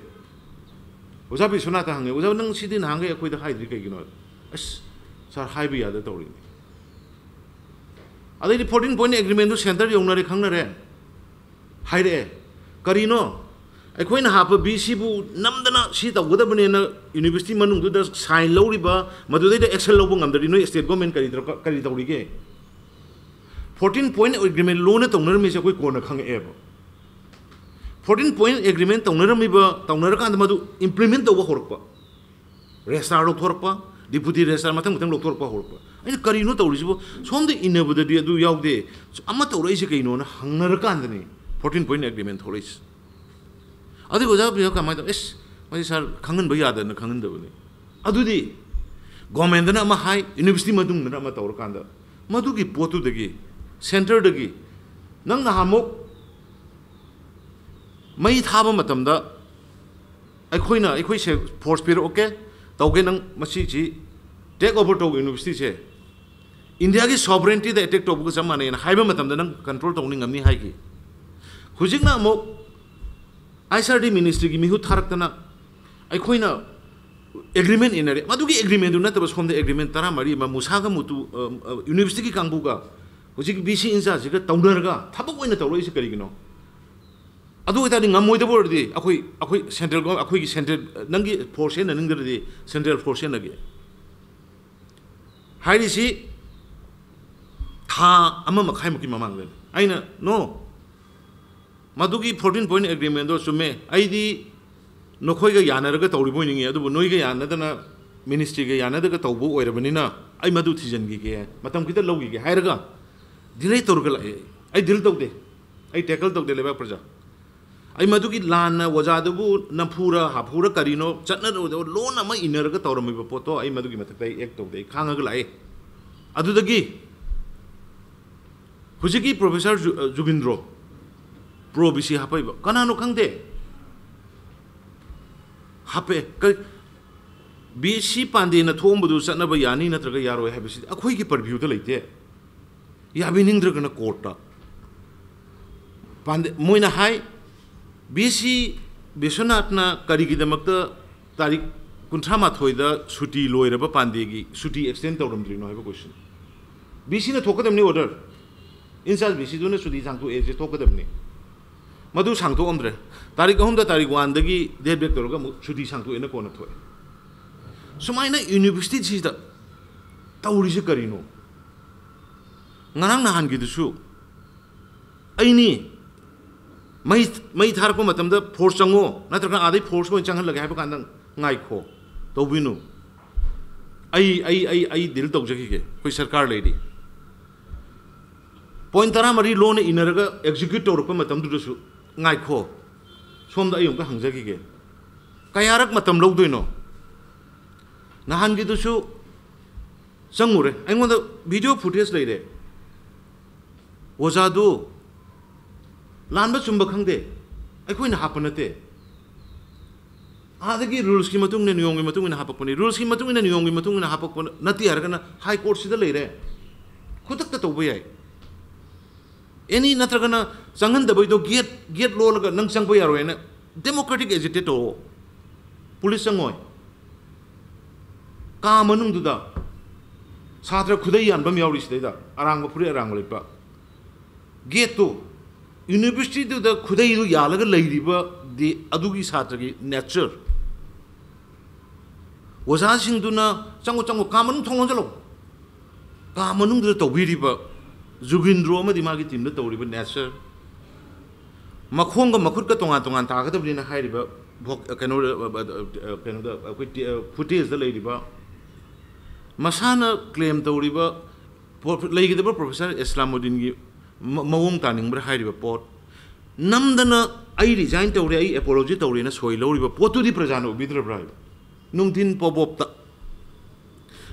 ꯑꯣꯖꯥ ꯕꯤꯁ꯭ꯋꯅꯥꯊꯇ ꯍꯪꯉꯦ, "ꯑꯣꯖꯥ, ꯅꯪ ꯁꯤꯗꯤ ꯅꯍꯥꯟꯈꯩ ꯑꯩꯈꯣꯏꯗ ꯍꯥꯏꯗ꯭ꯔꯤ ꯀꯩꯒꯤꯅꯣ?" "ꯑꯁ, ꯁꯥꯔ, ꯍꯥꯏꯕ ꯌꯥꯗ ꯇꯧꯔꯤꯅꯤ꯫" ꯑꯗꯩꯗꯤ ꯐꯣꯔꯇꯤꯟ ꯄꯣꯏꯟ ꯑꯦꯒ꯭ꯔꯤꯃꯦꯟꯗꯨ ꯁꯦꯟꯇꯔ ꯌꯧꯅꯔꯦ, ꯈꯪꯅꯔꯦ, ꯍꯥꯏꯔꯛꯑꯦ꯫ ꯀꯔꯤꯅꯣ? ꯑꯩꯈꯣꯏꯅ ꯍꯥꯞꯄ ꯕꯤ ꯁꯤꯕꯨ ꯅꯝꯗꯅ ꯁꯤ ꯇꯧꯒꯗꯕꯅꯦꯅ ꯌꯨꯅꯤꯚꯔꯁꯤꯇꯤ ꯃꯅꯨꯡꯗꯨꯗ ꯁꯥꯏꯟ ꯂꯧꯔꯤꯕ, ꯃꯗꯨꯗꯩꯗ ꯑꯦꯛꯁꯟ ꯂꯧꯕ ꯉꯝꯗ꯭ꯔꯗꯤ ꯅꯣꯏ ꯁ꯭ꯇꯦꯠ ꯒꯣꯔꯃꯦꯟ ꯀꯔꯤ ꯗꯔꯀꯥꯔ, ꯀꯔꯤ ꯇꯧꯔꯤꯒꯦ? ꯐꯣꯔꯇꯤꯟ ꯄꯣꯏꯟ ꯑꯦꯒ꯭ꯔꯤꯃꯦꯟ ꯂꯣꯟꯅ ꯇꯧꯅꯔꯝꯃꯤꯁꯦ ꯑꯩꯈꯣꯏ ꯀꯣꯟꯅ ꯈꯪꯉꯛꯑꯦꯕ꯫ ꯐꯣꯔꯇꯤꯟ ꯄꯣꯏꯟ ꯑꯦꯒ꯭ꯔꯤꯃꯦꯟ ꯇꯧꯅꯔꯝꯃꯤꯕ, ꯇꯧꯅꯔꯀꯥꯟꯗ ꯃꯗꯨ ꯏꯝꯄ꯭ꯂꯤꯃꯦꯟ ꯇꯧꯕ ꯍꯧꯔꯛꯄ, ꯔꯦꯖꯤꯁꯇ꯭ꯔꯥꯔ ꯂꯧꯊꯣꯔꯛꯄ, ꯗꯤꯄꯨꯇꯤ ꯔꯦꯖꯤꯁꯇ꯭ꯔꯥꯔ ꯃꯊꯪ ꯃꯊꯪ ꯂꯧꯊꯣꯔꯛꯄ ꯍꯧꯔꯛꯄ꯫ ꯑꯩꯅ, "ꯀꯔꯤꯅꯣ ꯇꯧꯔꯤꯁꯤꯕꯨ? ꯁꯣꯝꯗ ꯏꯟꯅꯕꯗꯗꯤ ꯑꯗꯨ ꯌꯥꯎꯗꯦ, ꯑꯃ ꯇꯧꯔꯛꯏꯁꯦ ꯀꯩꯅꯣꯅ?" ꯍꯪꯅꯔꯀꯥꯟꯗꯅꯤ ꯐꯣꯔꯇꯤꯟ ꯄꯣꯏꯟ ꯑꯦꯒ꯭ꯔꯤꯃꯦꯟ ꯊꯣꯛꯂꯛꯏꯁꯦ꯫ ꯑꯗꯨꯒꯤ ꯑꯣꯖꯥ ꯕꯤꯁ꯭ꯋ ꯀꯃꯥꯏꯅ ꯇꯧ? "ꯑꯦꯁ, ꯃꯁꯤ ꯁꯥꯔ ꯈꯪꯍꯟꯕ ꯌꯥꯗꯅ ꯈꯪꯍꯟꯗꯕꯅꯤ꯫" ꯑꯗꯨꯗꯤ ꯒꯣꯔꯃꯦꯟꯗꯅ ꯑꯃ ꯍꯥꯏ, ꯌꯨꯅꯤꯚꯔꯁꯤꯇꯤ ꯃꯅꯨꯡꯗꯅ ꯑꯃ ꯇꯧꯔꯀꯥꯟꯗ, ꯃꯗꯨꯒꯤ ꯄꯣꯠꯇꯨꯗꯒꯤ, ꯁꯦꯟꯇꯔꯗꯒꯤ, ꯅꯪ ꯅꯍꯥꯟꯃꯨꯛ ꯃꯩ ꯊꯥꯕ ꯃꯇꯝꯗ ꯑꯩꯈꯣꯏꯅ, ꯑꯩꯈꯣꯏꯁꯦ ꯐꯣꯔꯁ ꯄꯤꯔꯛꯑꯣꯀꯦ, ꯇꯧꯒꯦ, ꯅꯪ ꯃꯁꯤꯁꯤ ꯇꯦꯛ ꯑꯣꯚꯔ ꯇꯧ ꯌꯨꯅꯤꯚꯔꯁꯤꯇꯤꯁꯦ, ꯏꯟꯗꯤꯌꯥꯒꯤ ꯁꯣꯚꯔꯦꯟꯇꯤꯗ ꯑꯦꯇꯦꯛ ꯇꯧꯕꯒ ꯆꯞ ꯃꯥꯟꯅꯩꯅ ꯍꯥꯏꯕ ꯃꯇꯝꯗ ꯅꯪ ꯀꯟꯇ꯭ꯔꯣꯜ ꯇꯧꯅꯤ, ꯉꯝꯅꯤ ꯍꯥꯏꯈꯤ꯫ ꯍꯧꯖꯤꯛꯅ ꯑꯃꯨꯛ ꯑꯥꯏ ꯑꯦꯁ ꯑꯥꯔ ꯗꯤ ꯃꯤꯅꯤꯁꯇ꯭ꯔꯤꯒꯤ ꯃꯤꯍꯨꯠ ꯊꯥꯔꯛꯇꯅ ꯑꯩꯈꯣꯏꯅ ꯑꯦꯒ꯭ꯔꯤꯃꯦꯟ ꯏꯟꯅꯔꯦ꯫ ꯃꯗꯨꯒꯤ ꯑꯦꯒ꯭ꯔꯤꯃꯦꯟꯗꯨ ꯅꯠꯇꯕ ꯁꯣꯝꯗ ꯑꯦꯒ꯭ꯔꯤꯃꯦꯟ ꯇꯔꯥꯃꯔꯤ ꯑꯃ ꯃꯨꯁꯥꯒ ꯃꯨꯇꯨ, ꯑ, ꯑ, ꯌꯨꯅꯤꯚꯔꯁꯤꯇꯤꯒꯤ ꯀꯥꯡꯕꯨꯒ ꯍꯧꯖꯤꯛ ꯕꯤ ꯁꯤ ꯏꯟꯆꯥꯔꯖꯁꯤꯒ ꯇꯧꯅꯔꯒ ꯊꯕꯛ ꯑꯣꯏꯅ ꯇꯧꯔꯛꯏꯁꯤ ꯀꯔꯤꯒꯤꯅꯣ? ꯑꯗꯨ ꯑꯣꯏꯇꯥꯔꯗꯤ ꯉꯝꯃꯣꯏꯗꯕ ꯑꯣꯏꯔꯗꯤ ꯑꯩꯈꯣꯏ, ꯑꯩꯈꯣꯏ ꯁꯦꯟꯇ꯭ꯔꯦꯜ ꯒꯣ-, ꯑꯩꯈꯣꯏꯒꯤ ꯁꯦꯟꯇ꯭ꯔꯦꯜ, ꯅꯪꯒꯤ ꯐꯣꯔꯁ ꯁꯤꯖꯤꯟꯅꯅꯤꯡꯗ꯭ꯔꯗꯤ ꯁꯦꯟꯇ꯭ꯔꯦꯜ ꯐꯣꯔꯁ ꯁꯤꯖꯤꯟꯅꯒꯦ ꯍꯥꯏꯔꯤꯁꯤ ꯊꯥ ꯑꯃ ꯃꯈꯥꯏꯃꯨꯛꯀꯤ ꯃꯃꯥꯡꯗꯅꯤ꯫ ꯑꯩꯅ, "No, ꯃꯗꯨꯒꯤ fourteen point agreementꯗꯣ ꯆꯨꯝꯃꯦ, ꯑꯩꯗꯤ ꯅꯈꯣꯏꯒ ꯌꯥꯅꯔꯒ ꯇꯧꯔꯤꯕ ꯑꯣꯏꯅꯤꯡꯉꯤ, ꯑꯗꯨꯕꯨ ꯅꯣꯏꯒ ꯌꯥꯅꯗꯅ, ꯃꯤꯅꯤꯁꯇ꯭ꯔꯤꯒ ꯌꯥꯅꯗꯒ ꯇꯧꯕ ꯑꯣꯏꯔꯕꯅꯤꯅ ꯑꯩ ꯃꯗꯨ ꯊꯤꯖꯤꯟꯈꯤꯒꯦ, ꯃꯇꯝ ꯈꯤꯇ ꯂꯧꯈꯤꯒꯦ" ꯍꯥꯏꯔꯒ ꯗꯤꯂꯦ ꯇꯧꯔꯒ ꯂꯥꯛꯑꯦ꯫ ꯑꯩ ꯗꯤꯜ ꯇꯧꯗꯦ, ꯑꯩ ꯇꯦꯀꯜ ꯇꯧꯗꯦ ꯂꯩꯕꯥꯛ ꯄ꯭ꯔꯖꯥ꯫ ꯑꯩ ꯃꯗꯨꯒꯤ ꯂꯥꯟꯅ ꯑꯣꯖꯥꯗꯨꯕꯨ ꯅꯝꯐꯨꯔ ꯍꯥꯐꯨꯔ ꯀꯔꯤꯅꯣ ꯆꯠꯅꯔꯨꯗꯕ ꯂꯣꯟ ꯑꯃ ꯏꯟꯅꯔꯒ ꯇꯧꯔꯝꯃꯤꯕ ꯄꯣꯠꯇꯣ ꯑꯩ ꯃꯗꯨꯒꯤ ꯃꯊꯛꯇ ꯑꯩ ꯑꯦꯛ ꯇꯧꯗꯦ, ꯑꯩ ꯈꯥꯡꯉꯒ ꯂꯥꯛꯑꯦ꯫ ꯑꯗꯨꯗꯒꯤ ꯍꯧꯖꯤꯛꯀꯤ ꯄ꯭ꯔꯣꯐꯦꯁꯔ ꯖꯨ-, ꯖꯨꯒꯤꯟꯗ꯭ꯔꯣ ꯄ꯭ꯔꯣ ꯕꯤ ꯁꯤ ꯍꯥꯞꯄꯛꯏꯕ ꯀꯅꯥꯅꯣ ꯈꯪꯗꯦ, ꯍꯥꯞꯄꯛꯑꯦ꯫ ꯀꯔꯤ, ꯕꯤ ꯁꯤ ꯄꯥꯟꯗꯦꯅ ꯊꯣꯛꯑꯝꯕꯗꯨ ꯆꯠꯅꯕ ꯌꯥꯅꯤ ꯅꯠꯇ꯭ꯔꯒ ꯌꯥꯔꯣꯏ ꯍꯥꯏꯕꯁꯤꯗꯤ ꯑꯩꯈꯣꯏꯒꯤ ꯄꯔꯚ꯭ꯌꯨꯗ ꯂꯩꯇꯦ꯫ ꯌꯥꯕꯤꯅꯤꯡꯗ꯭ꯔꯒꯅ ꯀꯣꯔꯠꯇ꯫ ꯄꯥꯟꯗꯦ, ꯃꯣꯏꯅ ꯍꯥꯏ, ꯕꯤ ꯁꯤ ꯕꯤꯁ꯭ꯋꯅꯥꯊꯅ ꯀꯔꯤꯒꯤꯗꯃꯛꯇ ꯇꯥꯔꯤꯛ ꯀꯨꯟꯊ꯭ꯔꯥ ꯃꯥꯊꯣꯏꯗ ꯁꯨꯇꯤ ꯂꯣꯏꯔꯕ ꯄꯥꯟꯗꯦꯒꯤ ꯁꯨꯇꯤ ꯑꯦꯛꯁꯇꯦꯟ ꯇꯧꯔꯝꯗ꯭ꯔꯤꯅꯣ ꯍꯥꯏꯕ ꯀꯣꯏꯁꯟ꯫ ꯕꯤ ꯁꯤꯅ ꯊꯣꯛꯀꯗꯕꯅꯤ ꯑꯣꯔꯗꯔ, ꯏꯟꯆꯥꯔꯖ ꯕꯤ ꯁꯤꯗꯨꯅ ꯁꯨꯇꯤ ꯁꯥꯡꯊꯣꯛꯑꯦꯁꯦ ꯊꯣꯛꯀꯗꯕꯅꯤ꯫ ꯃꯗꯨ ꯁꯥꯡꯊꯣꯛꯑꯝꯗ꯭ꯔꯦ꯫ ꯇꯥꯔꯤꯛ ꯑꯍꯨꯝꯗ ꯇꯥꯔꯤꯛ ꯋꯥꯟꯗꯒꯤ ꯗꯦꯠ ꯕꯦꯛ ꯇꯧꯔꯒ ꯑꯃꯨꯛ ꯁꯨꯇꯤ ꯁꯥꯡꯊꯣꯛꯑꯦꯅ ꯀꯣꯟꯅ ꯊꯣꯛꯑꯦ꯫ ꯁꯨꯃꯥꯏꯅ ꯌꯨꯅꯤꯚꯔꯁꯤꯇꯤꯁꯤꯗ ꯇꯧꯔꯤꯁꯦ ꯀꯔꯤꯅꯣ? ꯉꯔꯥꯡ ꯅꯍꯥꯟꯒꯤꯗꯨꯁꯨ ꯑꯩꯅꯤ ꯃꯩ, ꯃꯩ ꯊꯥꯔꯛꯄ ꯃꯇꯝꯗ ꯐꯣꯔꯁ ꯆꯪꯉꯣ, ꯅꯠꯇ꯭ꯔꯒ ꯑꯥꯗꯩ ꯐꯣꯔꯁ ꯑꯣꯏꯅ ꯆꯪꯍꯜꯂꯒꯦ ꯍꯥꯏꯕ ꯀꯥꯟꯗ ꯉꯥꯏꯈꯣ, ꯇꯧꯕꯤꯅꯨ꯫ ꯑꯩ, ꯑꯩ, ꯑꯩ, ꯑꯩ ꯗꯤꯜ ꯇꯧꯖꯈꯤꯒꯦ, ꯑꯩꯈꯣꯏ ꯁꯔꯀꯥꯔ ꯂꯩꯔꯤ꯫ ꯄꯣꯏꯟ ꯇꯔꯥꯃꯔꯤ ꯂꯣꯟꯅ ꯏꯟꯅꯔꯒ ꯑꯦꯛꯖꯤꯀ꯭ꯌꯨꯠ ꯇꯧꯔꯛꯄ ꯃꯇꯝꯗꯨꯗꯁꯨ ꯉꯥꯏꯈꯣ, ꯁꯣꯝꯗ ꯑꯩ ꯑꯃꯨꯛꯇ ꯍꯪꯖꯈꯤꯒꯦ, ꯀꯌꯥꯔꯛ ꯃꯇꯝ ꯂꯧꯗꯣꯏꯅꯣ? ꯅꯍꯥꯟꯒꯤꯗꯨꯁꯨ ꯆꯪꯉꯨꯔꯦ, ꯑꯩꯉꯣꯟꯗ ꯚꯤꯗꯤꯑꯣ ꯐꯨꯇꯦꯖ ꯂꯩꯔꯦ꯫ ꯑꯣꯖꯥꯗꯨ ꯂꯥꯟꯕ ꯆꯨꯝꯕ ꯈꯪꯗꯦ, ꯑꯩꯈꯣꯏꯅ ꯍꯥꯞꯄ ꯅꯠꯇꯦ꯫ ꯑꯥꯗꯒꯤ ꯔꯨꯜꯁꯀꯤ ꯃꯇꯨꯡ ꯏꯟꯅ, ꯅꯤꯌꯣꯝꯒꯤ ꯃꯇꯨꯡ ꯏꯟꯅ ꯍꯥꯄꯛꯄꯅꯤ꯫ ꯔꯨꯜꯁꯀꯤ ꯃꯇꯨꯡ ꯏꯟꯅ, ꯅꯤꯌꯣꯝꯒꯤ ꯃꯇꯨꯡ ꯏꯟꯅ ꯍꯥꯄꯛꯄ ꯅꯠꯇꯦ ꯍꯥꯏꯔꯒꯅ ꯍꯥꯏ ꯀꯣꯔꯠꯁꯤꯗ ꯂꯩꯔꯦ꯫ ꯈꯨꯗꯛꯇ ꯇꯧꯕ ꯌꯥꯏ꯫ ꯑꯦꯅꯤ ꯅꯠꯇ꯭ꯔꯒꯅ ꯆꯪꯍꯟꯗꯕꯩꯗꯣ ꯒꯦꯠ ꯒꯦꯠ ꯂꯣꯜꯂꯒ ꯅꯪ ꯆꯪꯕ ꯌꯥꯔꯣꯏ ꯍꯥꯏꯅ ꯗꯦꯃꯣꯀ꯭ꯔꯦꯇꯤꯛ ꯑꯦꯖꯤꯇꯦꯠ ꯇꯧꯑꯣ꯫ ꯄꯨꯂꯤꯁ ꯆꯪꯉꯣꯏ꯫ ꯀꯥ ꯃꯅꯨꯡꯗꯨꯗ ꯁꯥꯇ꯭ꯔ ꯈꯨꯗꯩ ꯌꯥꯟꯕ ꯑꯃ ꯌꯥꯎꯔꯤ ꯁꯤꯗꯩꯗ, ꯑꯔꯥꯡꯕ ꯐꯨꯔꯤꯠ ꯑꯔꯥꯡꯕ ꯂꯤꯠꯄ꯫ ꯒꯦꯠꯇꯨ, ꯌꯨꯅꯤꯚꯔꯁꯤꯇꯤꯗꯨꯗ ꯈꯨꯗꯩꯗꯨ ꯌꯥꯜꯂꯒ ꯂꯩꯔꯤꯕꯗꯤ ꯑꯗꯨꯒꯤ ꯁꯥꯇ꯭ꯔꯒꯤ ꯅꯦꯆꯔ꯫ ꯑꯣꯖꯥꯁꯤꯡꯗꯨꯅ "ꯆꯪꯉꯣ, ꯆꯪꯉꯣ, ꯀꯥ ꯃꯅꯨꯡ ꯊꯣꯡ ꯂꯣꯟꯁꯤꯜꯂꯣ", ꯀꯥ ꯃꯅꯨꯡꯗꯨꯗ ꯇꯧꯕꯤꯔꯤꯕ ꯖꯨꯒꯤꯟꯗ꯭ꯔꯣ ꯑꯃꯗꯤ ꯃꯥꯒꯤ ꯇꯤꯝꯗ ꯇꯧꯔꯤꯕ ꯅꯦꯆꯔ, ꯃꯈꯣꯡꯒ ꯃꯈꯨꯠꯀ ꯇꯣꯉꯥꯟ ꯇꯣꯉꯥꯟ ꯇꯥꯒꯗꯕꯅꯤꯅ ꯍꯥꯏꯔꯤꯕ ꯚꯣꯛ-, ꯀꯩꯅꯣ, ꯀꯩꯅꯣꯗ ꯑꯩꯈꯣꯏ ꯇꯤ-, ꯐꯨꯇꯦꯖꯇ ꯂꯩꯔꯤꯕ, ꯃꯁꯥꯅ ꯀ꯭ꯂꯦꯝ ꯇꯧꯔꯤꯕ ꯄ꯭ꯔꯣꯐ-, ꯂꯩꯒꯗꯕ ꯄ꯭ꯔꯣꯐꯦꯁꯔ ꯏꯁꯂꯥꯃꯨꯗꯤꯟꯒꯤ ꯃ-, ꯃꯑꯣꯡ ꯇꯥꯅꯤꯡꯕ꯭ꯔꯥ ꯍꯥꯏꯔꯤꯕ ꯄꯣꯠ, ꯅꯝꯗꯅ "ꯑꯩ ꯔꯤꯖꯥꯏꯟ ꯇꯧꯔꯦ, ꯑꯩ ꯑꯦꯄꯣꯂꯣꯖꯤ ꯇꯧꯔꯦꯅ" ꯁꯣꯏ ꯂꯧꯔꯤꯕ ꯄꯣꯠꯇꯨꯗꯤ ꯄ꯭ꯔꯖꯥꯅ ꯎꯕꯤꯗ꯭ꯔꯕ꯭ꯔꯥ ꯍꯥꯏꯕ? ꯅꯨꯡꯊꯤꯟ ꯄꯣꯕꯣꯞꯇ,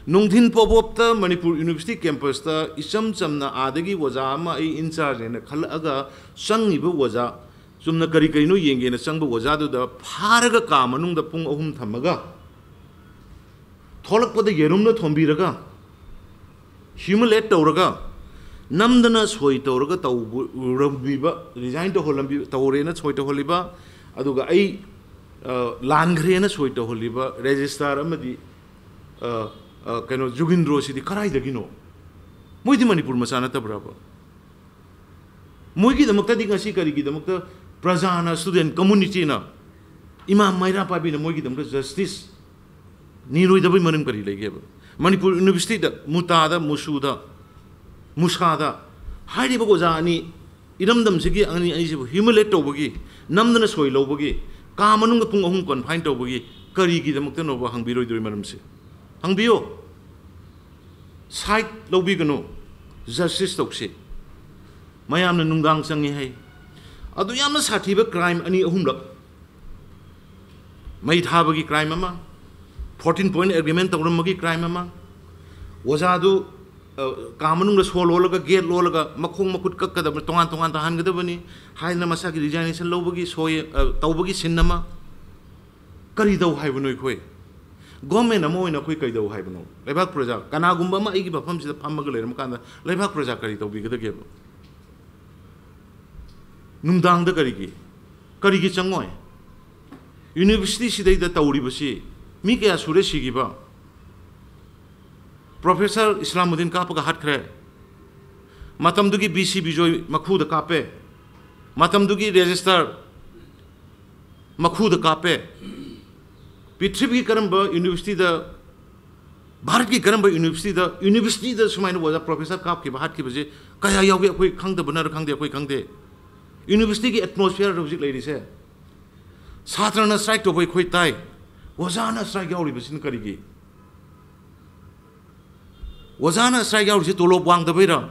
ꯅꯨꯡꯊꯤꯟ ꯄꯣꯕꯣꯞꯇ ꯃꯅꯤꯄꯨꯔ ꯌꯨꯅꯤꯚꯔꯁꯤꯇꯤ ꯀꯦꯝꯄꯁꯇ ꯏꯆꯝ ꯆꯝꯅ ꯑꯥꯗꯒꯤ ꯑꯣꯖꯥ ꯑꯃ ꯑꯩ ꯏꯟꯆꯥꯔꯖꯅꯦꯅ ꯈꯜꯂꯛꯑꯒ ꯆꯪꯉꯤꯕ ꯑꯣꯖꯥ, ꯆꯨꯝꯅ ꯀꯔꯤ ꯀꯔꯤꯅꯣ ꯌꯦꯡꯒꯦꯅ ꯆꯪꯕ ꯑꯣꯖꯥꯗꯨꯗ ꯐꯥꯔꯒ ꯀꯥ ꯃꯅꯨꯡꯗ ꯄꯨꯡ ꯑꯍꯨꯝ ꯊꯝꯃꯒ ꯊꯣꯛꯂꯛꯄꯗ ꯌꯦꯔꯨꯝꯅ ꯊꯣꯝꯕꯤꯔꯒ, ꯍ꯭ꯌꯨꯃꯤꯂꯦꯠ ꯇꯧꯔꯒ, ꯅꯝꯗꯅ ꯁꯣꯏ ꯇꯧꯔꯒ ꯇꯧꯔꯝꯕꯤꯕ, ꯔꯤꯖꯥꯏꯟ ꯇꯧꯍꯜꯂꯝꯕꯤ-, ꯇꯧꯔꯦꯅ ꯁꯣꯏ ꯇꯧꯍꯜꯂꯤꯕ, ꯑꯗꯨꯒ ꯑꯩ, ꯑ, ꯂꯥꯟꯈ꯭ꯔꯦꯅ ꯁꯣꯏ ꯇꯧꯍꯜꯂꯤꯕ ꯔꯦꯖꯤꯁꯇ꯭ꯔꯥꯔ ꯑꯃꯗꯤ, ꯑ, ꯑ, ꯀꯩꯅꯣ, ꯖꯨꯒꯤꯟꯗ꯭ꯔꯣꯁꯤꯗꯤ ꯀꯗꯥꯏꯗꯒꯤꯅꯣ? ꯃꯣꯏꯗꯤ ꯃꯅꯤꯄꯨꯔ ꯃꯆꯥ ꯅꯠꯇꯕ꯭ꯔꯕ? ꯃꯣꯏꯒꯤꯗꯃꯛꯇꯗꯤ ꯉꯁꯤ ꯀꯔꯤꯒꯤꯗꯃꯛꯇ ꯄ꯭ꯔꯖꯥꯅ, ꯁ꯭ꯇꯨꯗꯦꯟ ꯀꯝꯃꯨꯅꯤꯇꯤꯅ, ꯏꯃꯥ ꯃꯩꯔꯥ ꯄꯥꯏꯕꯤꯅ ꯃꯣꯏꯒꯤꯗꯃꯛꯇ ꯖꯁꯇꯤꯁ ꯅꯤꯔꯣꯏꯗꯕꯒꯤ ꯃꯔꯝ ꯀꯔꯤ ꯂꯩꯒꯦꯕ? ꯃꯅꯤꯄꯨꯔ ꯌꯨꯅꯤꯚꯔꯁꯤꯇꯤꯗ, ꯃꯨꯇꯥꯗ, ꯃꯨꯁꯨꯗ, ꯃꯨꯁꯥꯗ ꯍꯥꯏꯔꯤꯕ ꯑꯣꯖꯥ ꯑꯅꯤ, ꯏꯔꯝꯗꯝꯁꯤꯒꯤ ꯑꯅꯤ ꯑꯅꯤꯁꯤꯕꯨ ꯍ꯭ꯌꯨꯃꯤꯂꯦꯠ ꯇꯧꯕꯒꯤ, ꯅꯝꯗꯅ ꯁꯣꯏ ꯂꯧꯕꯒꯤ, ꯀꯥ ꯃꯅꯨꯡꯗ ꯄꯨꯡ ꯑꯍꯨꯝ ꯀꯟꯐꯥꯏꯟ ꯇꯧꯕꯒꯤ ꯀꯔꯤꯒꯤꯗꯃꯛꯇꯅꯣꯕ? ꯍꯪꯕꯤꯔꯣꯏꯗꯣꯔꯤ ꯃꯔꯝꯁꯦ ꯍꯪꯕꯤꯌꯣ꯫ ꯁꯥꯏꯠ ꯂꯧꯕꯤꯒꯅꯨ, ꯖꯁꯇꯤꯁ ꯇꯧꯁꯤ꯫ ꯃꯌꯥꯝꯅ ꯅꯨꯡꯗꯥꯡ ꯆꯪꯉꯤ ꯍꯥꯏ꯫ ꯑꯗꯨ ꯌꯥꯝꯅ ꯁꯥꯊꯤꯕ ꯀ꯭ꯔꯥꯏꯝ ꯑꯅꯤ ꯑꯍꯨꯝꯂꯛ, ꯃꯩ ꯊꯥꯕꯒꯤ ꯀ꯭ꯔꯥꯏꯝ ꯑꯃ, ꯐꯣꯔꯇꯤꯟ ꯄꯣꯏꯟꯠ ꯑꯦꯒ꯭ꯔꯤꯃꯦꯟ ꯇꯧꯔꯝꯕꯒꯤ ꯀ꯭ꯔꯥꯏꯝ ꯑꯃ, ꯑꯣꯖꯥꯗꯨ, ꯑ, ꯀꯥ ꯃꯅꯨꯡꯗ ꯁꯣ ꯂꯣꯜꯂꯒ, ꯒꯦꯠ ꯂꯣꯜꯂꯒ, ꯃꯈꯣꯡ ꯃꯈꯨꯠ ꯀꯛꯀꯗꯕ, ꯇꯣꯉꯥꯟ ꯇꯣꯉꯥꯟ ꯇꯥꯍꯟꯒꯗꯕꯅꯤ ꯍꯥꯏꯗꯅ ꯃꯁꯥꯒꯤ ꯔꯤꯖꯥꯏꯅꯦꯁꯟ ꯂꯧꯕꯒꯤ ꯁꯣꯏ, ꯑ, ꯇꯧꯕꯒꯤ ꯁꯤꯟ ꯑꯃ꯫ ꯀꯔꯤ ꯇꯧ ꯍꯥꯏꯕꯅꯣ ꯑꯩꯈꯣꯏ? ꯒꯣꯔꯃꯦꯟ ꯑꯃ ꯑꯣꯏꯅ ꯑꯩꯈꯣꯏ ꯀꯩꯗꯧ ꯍꯥꯏꯕꯅꯣ? ꯂꯩꯕꯥꯛ ꯄ꯭ꯔꯖꯥ, ꯀꯅꯥꯒꯨꯝꯕ ꯑꯃ ꯑꯩꯒꯤ ꯃꯐꯝꯁꯤꯗ ꯐꯝꯃꯒ ꯂꯩꯔꯝꯕ ꯀꯥꯟꯗ ꯂꯩꯕꯥꯛ ꯄ꯭ꯔꯖꯥ ꯀꯔꯤ ꯇꯧꯕꯤꯒꯗꯒꯦꯕ? ꯅꯨꯡꯗꯥꯡꯗ ꯀꯔꯤꯒꯤ? ꯀꯔꯤꯒꯤ ꯆꯪꯉꯣꯏ? ꯌꯨꯅꯤꯚꯔꯁꯤꯇꯤ ꯁꯤꯗꯩꯗ ꯇꯧꯔꯤꯕꯁꯤ ꯃꯤ ꯀꯌꯥ ꯁꯨꯔꯦ ꯁꯤꯈꯤꯕ? ꯄ꯭ꯔꯣꯐꯦꯁꯔ ꯏꯁꯂꯥꯃꯨꯗꯤꯟ ꯀꯥꯞꯄꯒ ꯍꯥꯠꯈ꯭ꯔꯦ꯫ ꯃꯇꯝꯗꯨꯒꯤ ꯕꯤ ꯁꯤ ꯕꯤꯖꯣꯏ ꯃꯈꯨꯗ ꯀꯥꯞꯄꯦ꯫ ꯃꯇꯝꯗꯨꯒꯤ ꯔꯦꯖꯤꯁꯇꯥꯔ ꯃꯈꯨꯗ ꯀꯥꯞꯄꯦ꯫ ꯄ꯭ꯔꯤꯊꯤꯕꯤꯒꯤ ꯀꯔꯝꯕ ꯌꯨꯅꯤꯚꯔꯁꯤꯇꯤꯗ, ꯚꯥꯔꯠꯀꯤ ꯀꯔꯝꯕ ꯌꯨꯅꯤꯚꯔꯁꯤꯇꯤꯗ, ꯌꯨꯅꯤꯚꯔꯁꯤꯇꯤꯗ ꯁꯨꯃꯥꯏꯅ ꯑꯣꯖꯥ ꯄ꯭ꯔꯣꯐꯦꯁꯔ ꯀꯥꯞꯈꯤꯕ, ꯍꯥꯠꯈꯤꯕꯁꯦ ꯀꯌꯥ ꯌꯥꯎꯒꯦ? ꯑꯩꯈꯣꯏ ꯈꯪꯗꯕꯅꯔ ꯈꯪꯗꯦ, ꯑꯩꯈꯣꯏ ꯈꯪꯗꯦ꯫ ꯌꯨꯅꯤꯚꯔꯁꯤꯇꯤꯒꯤ ꯑꯦꯠꯃꯣꯁꯐꯤꯌꯔ ꯍꯧꯖꯤꯛ ꯂꯩꯔꯤꯁꯦ, ꯁꯥꯇ꯭ꯔꯅ ꯁ꯭ꯇ꯭ꯔꯥꯏꯛ ꯇꯧꯕ ꯑꯩꯈꯣꯏ ꯇꯥꯏ, ꯑꯣꯖꯥꯅ ꯁ꯭ꯇ꯭ꯔꯥꯏꯛ ꯌꯥꯎꯔꯤꯕꯁꯤꯅ ꯀꯔꯤꯒꯤ? ꯑꯣꯖꯥꯅ ꯁ꯭ꯇ꯭ꯔꯥꯏꯛ ꯌꯥꯎꯔꯤꯁꯦ ꯇꯣꯂꯣꯞ ꯋꯥꯡꯗꯕꯩꯔꯥ?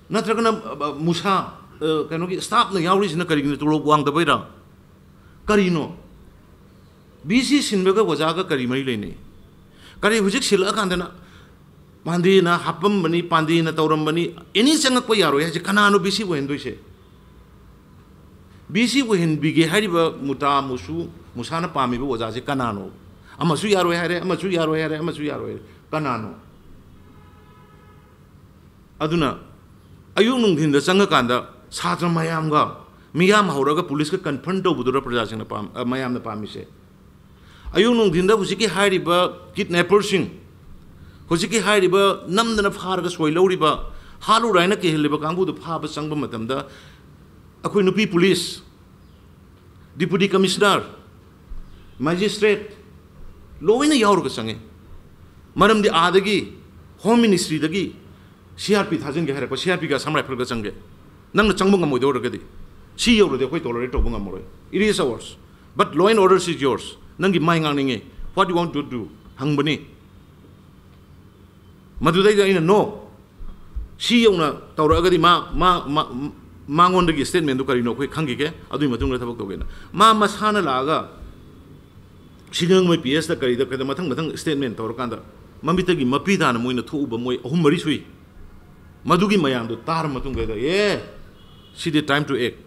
ꯅꯠꯇ꯭ꯔꯒꯅ, ꯑ, ꯃꯨꯁꯥ, ꯑ, ꯀꯩꯅꯣꯒꯤ ꯁ꯭ꯇꯥꯐꯅ ꯌꯥꯎꯔꯤꯁꯤꯅ ꯀꯔꯤꯒꯤꯅꯣ? ꯇꯣꯂꯣꯞ ꯋꯥꯡꯗꯕꯩꯔꯥ? ꯀꯔꯤꯅꯣ? ꯕꯤ ꯁꯤ ꯁꯤꯟꯕꯒ ꯑꯣꯖꯥꯒ ꯀꯔꯤ ꯃꯔꯤ ꯂꯩꯅꯩ? ꯀꯔꯤ ꯍꯧꯖꯤꯛ ꯁꯤꯜꯂꯛꯑꯀꯥꯟꯗꯅ ꯄꯥꯟꯗꯦꯅ ꯍꯥꯞꯄꯝꯕꯅꯤ, ꯄꯥꯟꯗꯦꯅ ꯇꯧꯔꯝꯕꯅꯤ, ꯑꯦꯅꯤ ꯆꯪꯉꯛꯄ ꯌꯥꯔꯣꯏ ꯍꯥꯏꯁꯦ ꯀꯅꯥꯅꯣ ꯕꯤ ꯁꯤ ꯑꯣꯏꯍꯟꯗꯣꯏꯁꯦ? ꯕꯤ ꯁꯤ ꯑꯣꯏꯍꯟꯕꯤꯒꯦ ꯍꯥꯏꯔꯤꯕ ꯃꯨꯇꯥ ꯃꯨꯁꯨ ꯃꯨꯁꯥꯅ ꯄꯥꯝꯃꯤꯕ ꯑꯣꯖꯥꯁꯦ ꯀꯅꯥꯅꯣ? ꯑꯃꯁꯨ ꯌꯥꯔꯣꯏ ꯍꯥꯏꯔꯦ, ꯑꯃꯁꯨ ꯌꯥꯔꯣꯏ ꯍꯥꯏꯔꯦ, ꯑꯃꯁꯨ ꯌꯥꯔꯣꯏ ꯍꯥꯏꯔꯦ꯫ ꯀꯅꯥꯅꯣ? ꯑꯗꯨꯅ ꯑꯌꯨꯛ ꯅꯨꯡꯊꯤꯟꯗ ꯆꯪꯉꯀꯥꯟꯗ ꯁꯥꯇ꯭ꯔ ꯃꯌꯥꯝꯒ ꯃꯤꯌꯥꯝ ꯍꯧꯔꯒ ꯄꯨꯂꯤꯁꯀ ꯀꯟꯐ꯭ꯔꯟ ꯇꯧꯕꯗꯨꯔ ꯄ꯭ꯔꯖꯥꯁꯤꯡꯅ ꯄꯥꯝ-, ꯑ, ꯃꯌꯥꯝꯅ ꯄꯥꯝꯃꯤꯁꯦ? ꯑꯌꯨꯛ ꯅꯨꯡꯊꯤꯟꯗ ꯍꯧꯖꯤꯛꯀꯤ ꯍꯥꯏꯔꯤꯕ ꯀꯤꯗꯅꯦꯄꯔꯁꯤꯡ, ꯍꯧꯖꯤꯛꯀꯤ ꯍꯥꯏꯔꯤꯕ ꯅꯝꯗꯅ ꯐꯥꯔꯒ ꯁꯣꯏ ꯂꯧꯔꯤꯕ, ꯍꯥꯠꯂꯨꯔꯥ ꯍꯥꯏꯅ ꯀꯤꯍꯜꯂꯤꯕ ꯀꯥꯡꯕꯨꯗꯨ ꯐꯥꯕ ꯆꯪꯕ ꯃꯇꯝꯗ ꯑꯩꯈꯣꯏ ꯅꯨꯄꯤ ꯄꯨꯂꯤꯁ, ꯗꯤꯄꯨꯇꯤ ꯀꯃꯤꯁꯅꯔ, ꯃꯦꯖꯤꯁꯇ꯭ꯔꯦꯠ ꯂꯣꯏꯅ ꯌꯥꯎꯔꯒ ꯆꯪꯉꯤ꯫ ꯃꯔꯝꯗꯤ ꯑꯥꯗꯒꯤ ꯍꯣꯝ ꯃꯤꯅꯤꯁꯇ꯭ꯔꯤꯗꯒꯤ ꯁꯤ ꯑꯥꯔ ꯄꯤ ꯊꯥꯖꯤꯟꯒꯦ ꯍꯥꯏꯔꯛꯄ, ꯁꯤ ꯑꯥꯔ ꯄꯤꯒ ꯑꯁꯥꯝ ꯔꯥꯏꯐꯜꯒ ꯆꯪꯒꯦ꯫ ꯅꯪꯅ ꯆꯪꯕ ꯉꯝꯃꯣꯏꯗꯧꯔꯒꯗꯤ, ꯁꯤ ꯌꯧꯔꯗꯤ ꯑꯩꯈꯣꯏ ꯇꯣꯂꯔꯦꯠ ꯇꯧꯕ ꯉꯝꯃꯔꯣꯏ꯫ It is ours, but law and order is yours. ꯅꯪꯒꯤ ꯃꯥꯏ ꯉꯥꯡꯅꯤꯡꯉꯤ, what you want to do ꯍꯪꯕꯅꯤ꯫ ꯃꯗꯨꯗꯩꯗ ꯑꯩꯅ no, ꯁꯤ ꯌꯧꯅ ꯇꯧꯔꯛꯑꯒꯗꯤ ꯃꯥ, ꯃꯥ, ꯃꯥ, ꯃꯉꯣꯟꯗꯒꯤ ꯁ꯭ꯇꯦꯠꯃꯦꯟꯗꯨ ꯀꯔꯤꯅꯣ ꯑꯩꯈꯣꯏ ꯈꯪꯈꯤꯒꯦ, ꯑꯗꯨꯒꯤ ꯃꯇꯨꯡꯗ ꯊꯕꯛ ꯇꯧꯒꯦꯅ꯫ ꯃꯥ ꯃꯁꯥꯅ ꯂꯥꯛꯑꯒ ꯁꯤꯡꯖꯃꯩ ꯄꯤ ꯑꯦꯁꯇ ꯀꯔꯤꯗ ꯀꯩꯗ ꯃꯊꯪ ꯃꯊꯪ ꯁ꯭ꯇꯦꯠꯃꯦꯟ ꯇꯧꯔꯀꯥꯟꯗ ꯃꯃꯤꯠꯇꯒꯤ ꯃꯄꯤ ꯇꯥꯅ ꯃꯣꯏꯅ ꯊꯣꯛꯎꯕ ꯃꯣꯏ ꯑꯍꯨꯝ ꯃꯔꯤ ꯁꯨꯏ꯫ ꯃꯗꯨꯒꯤ ꯃꯌꯥꯝꯗꯣ ꯇꯥꯔ ꯃꯇꯨꯡꯗ, ꯑꯦ, ꯁꯤꯗꯤ time to act꯫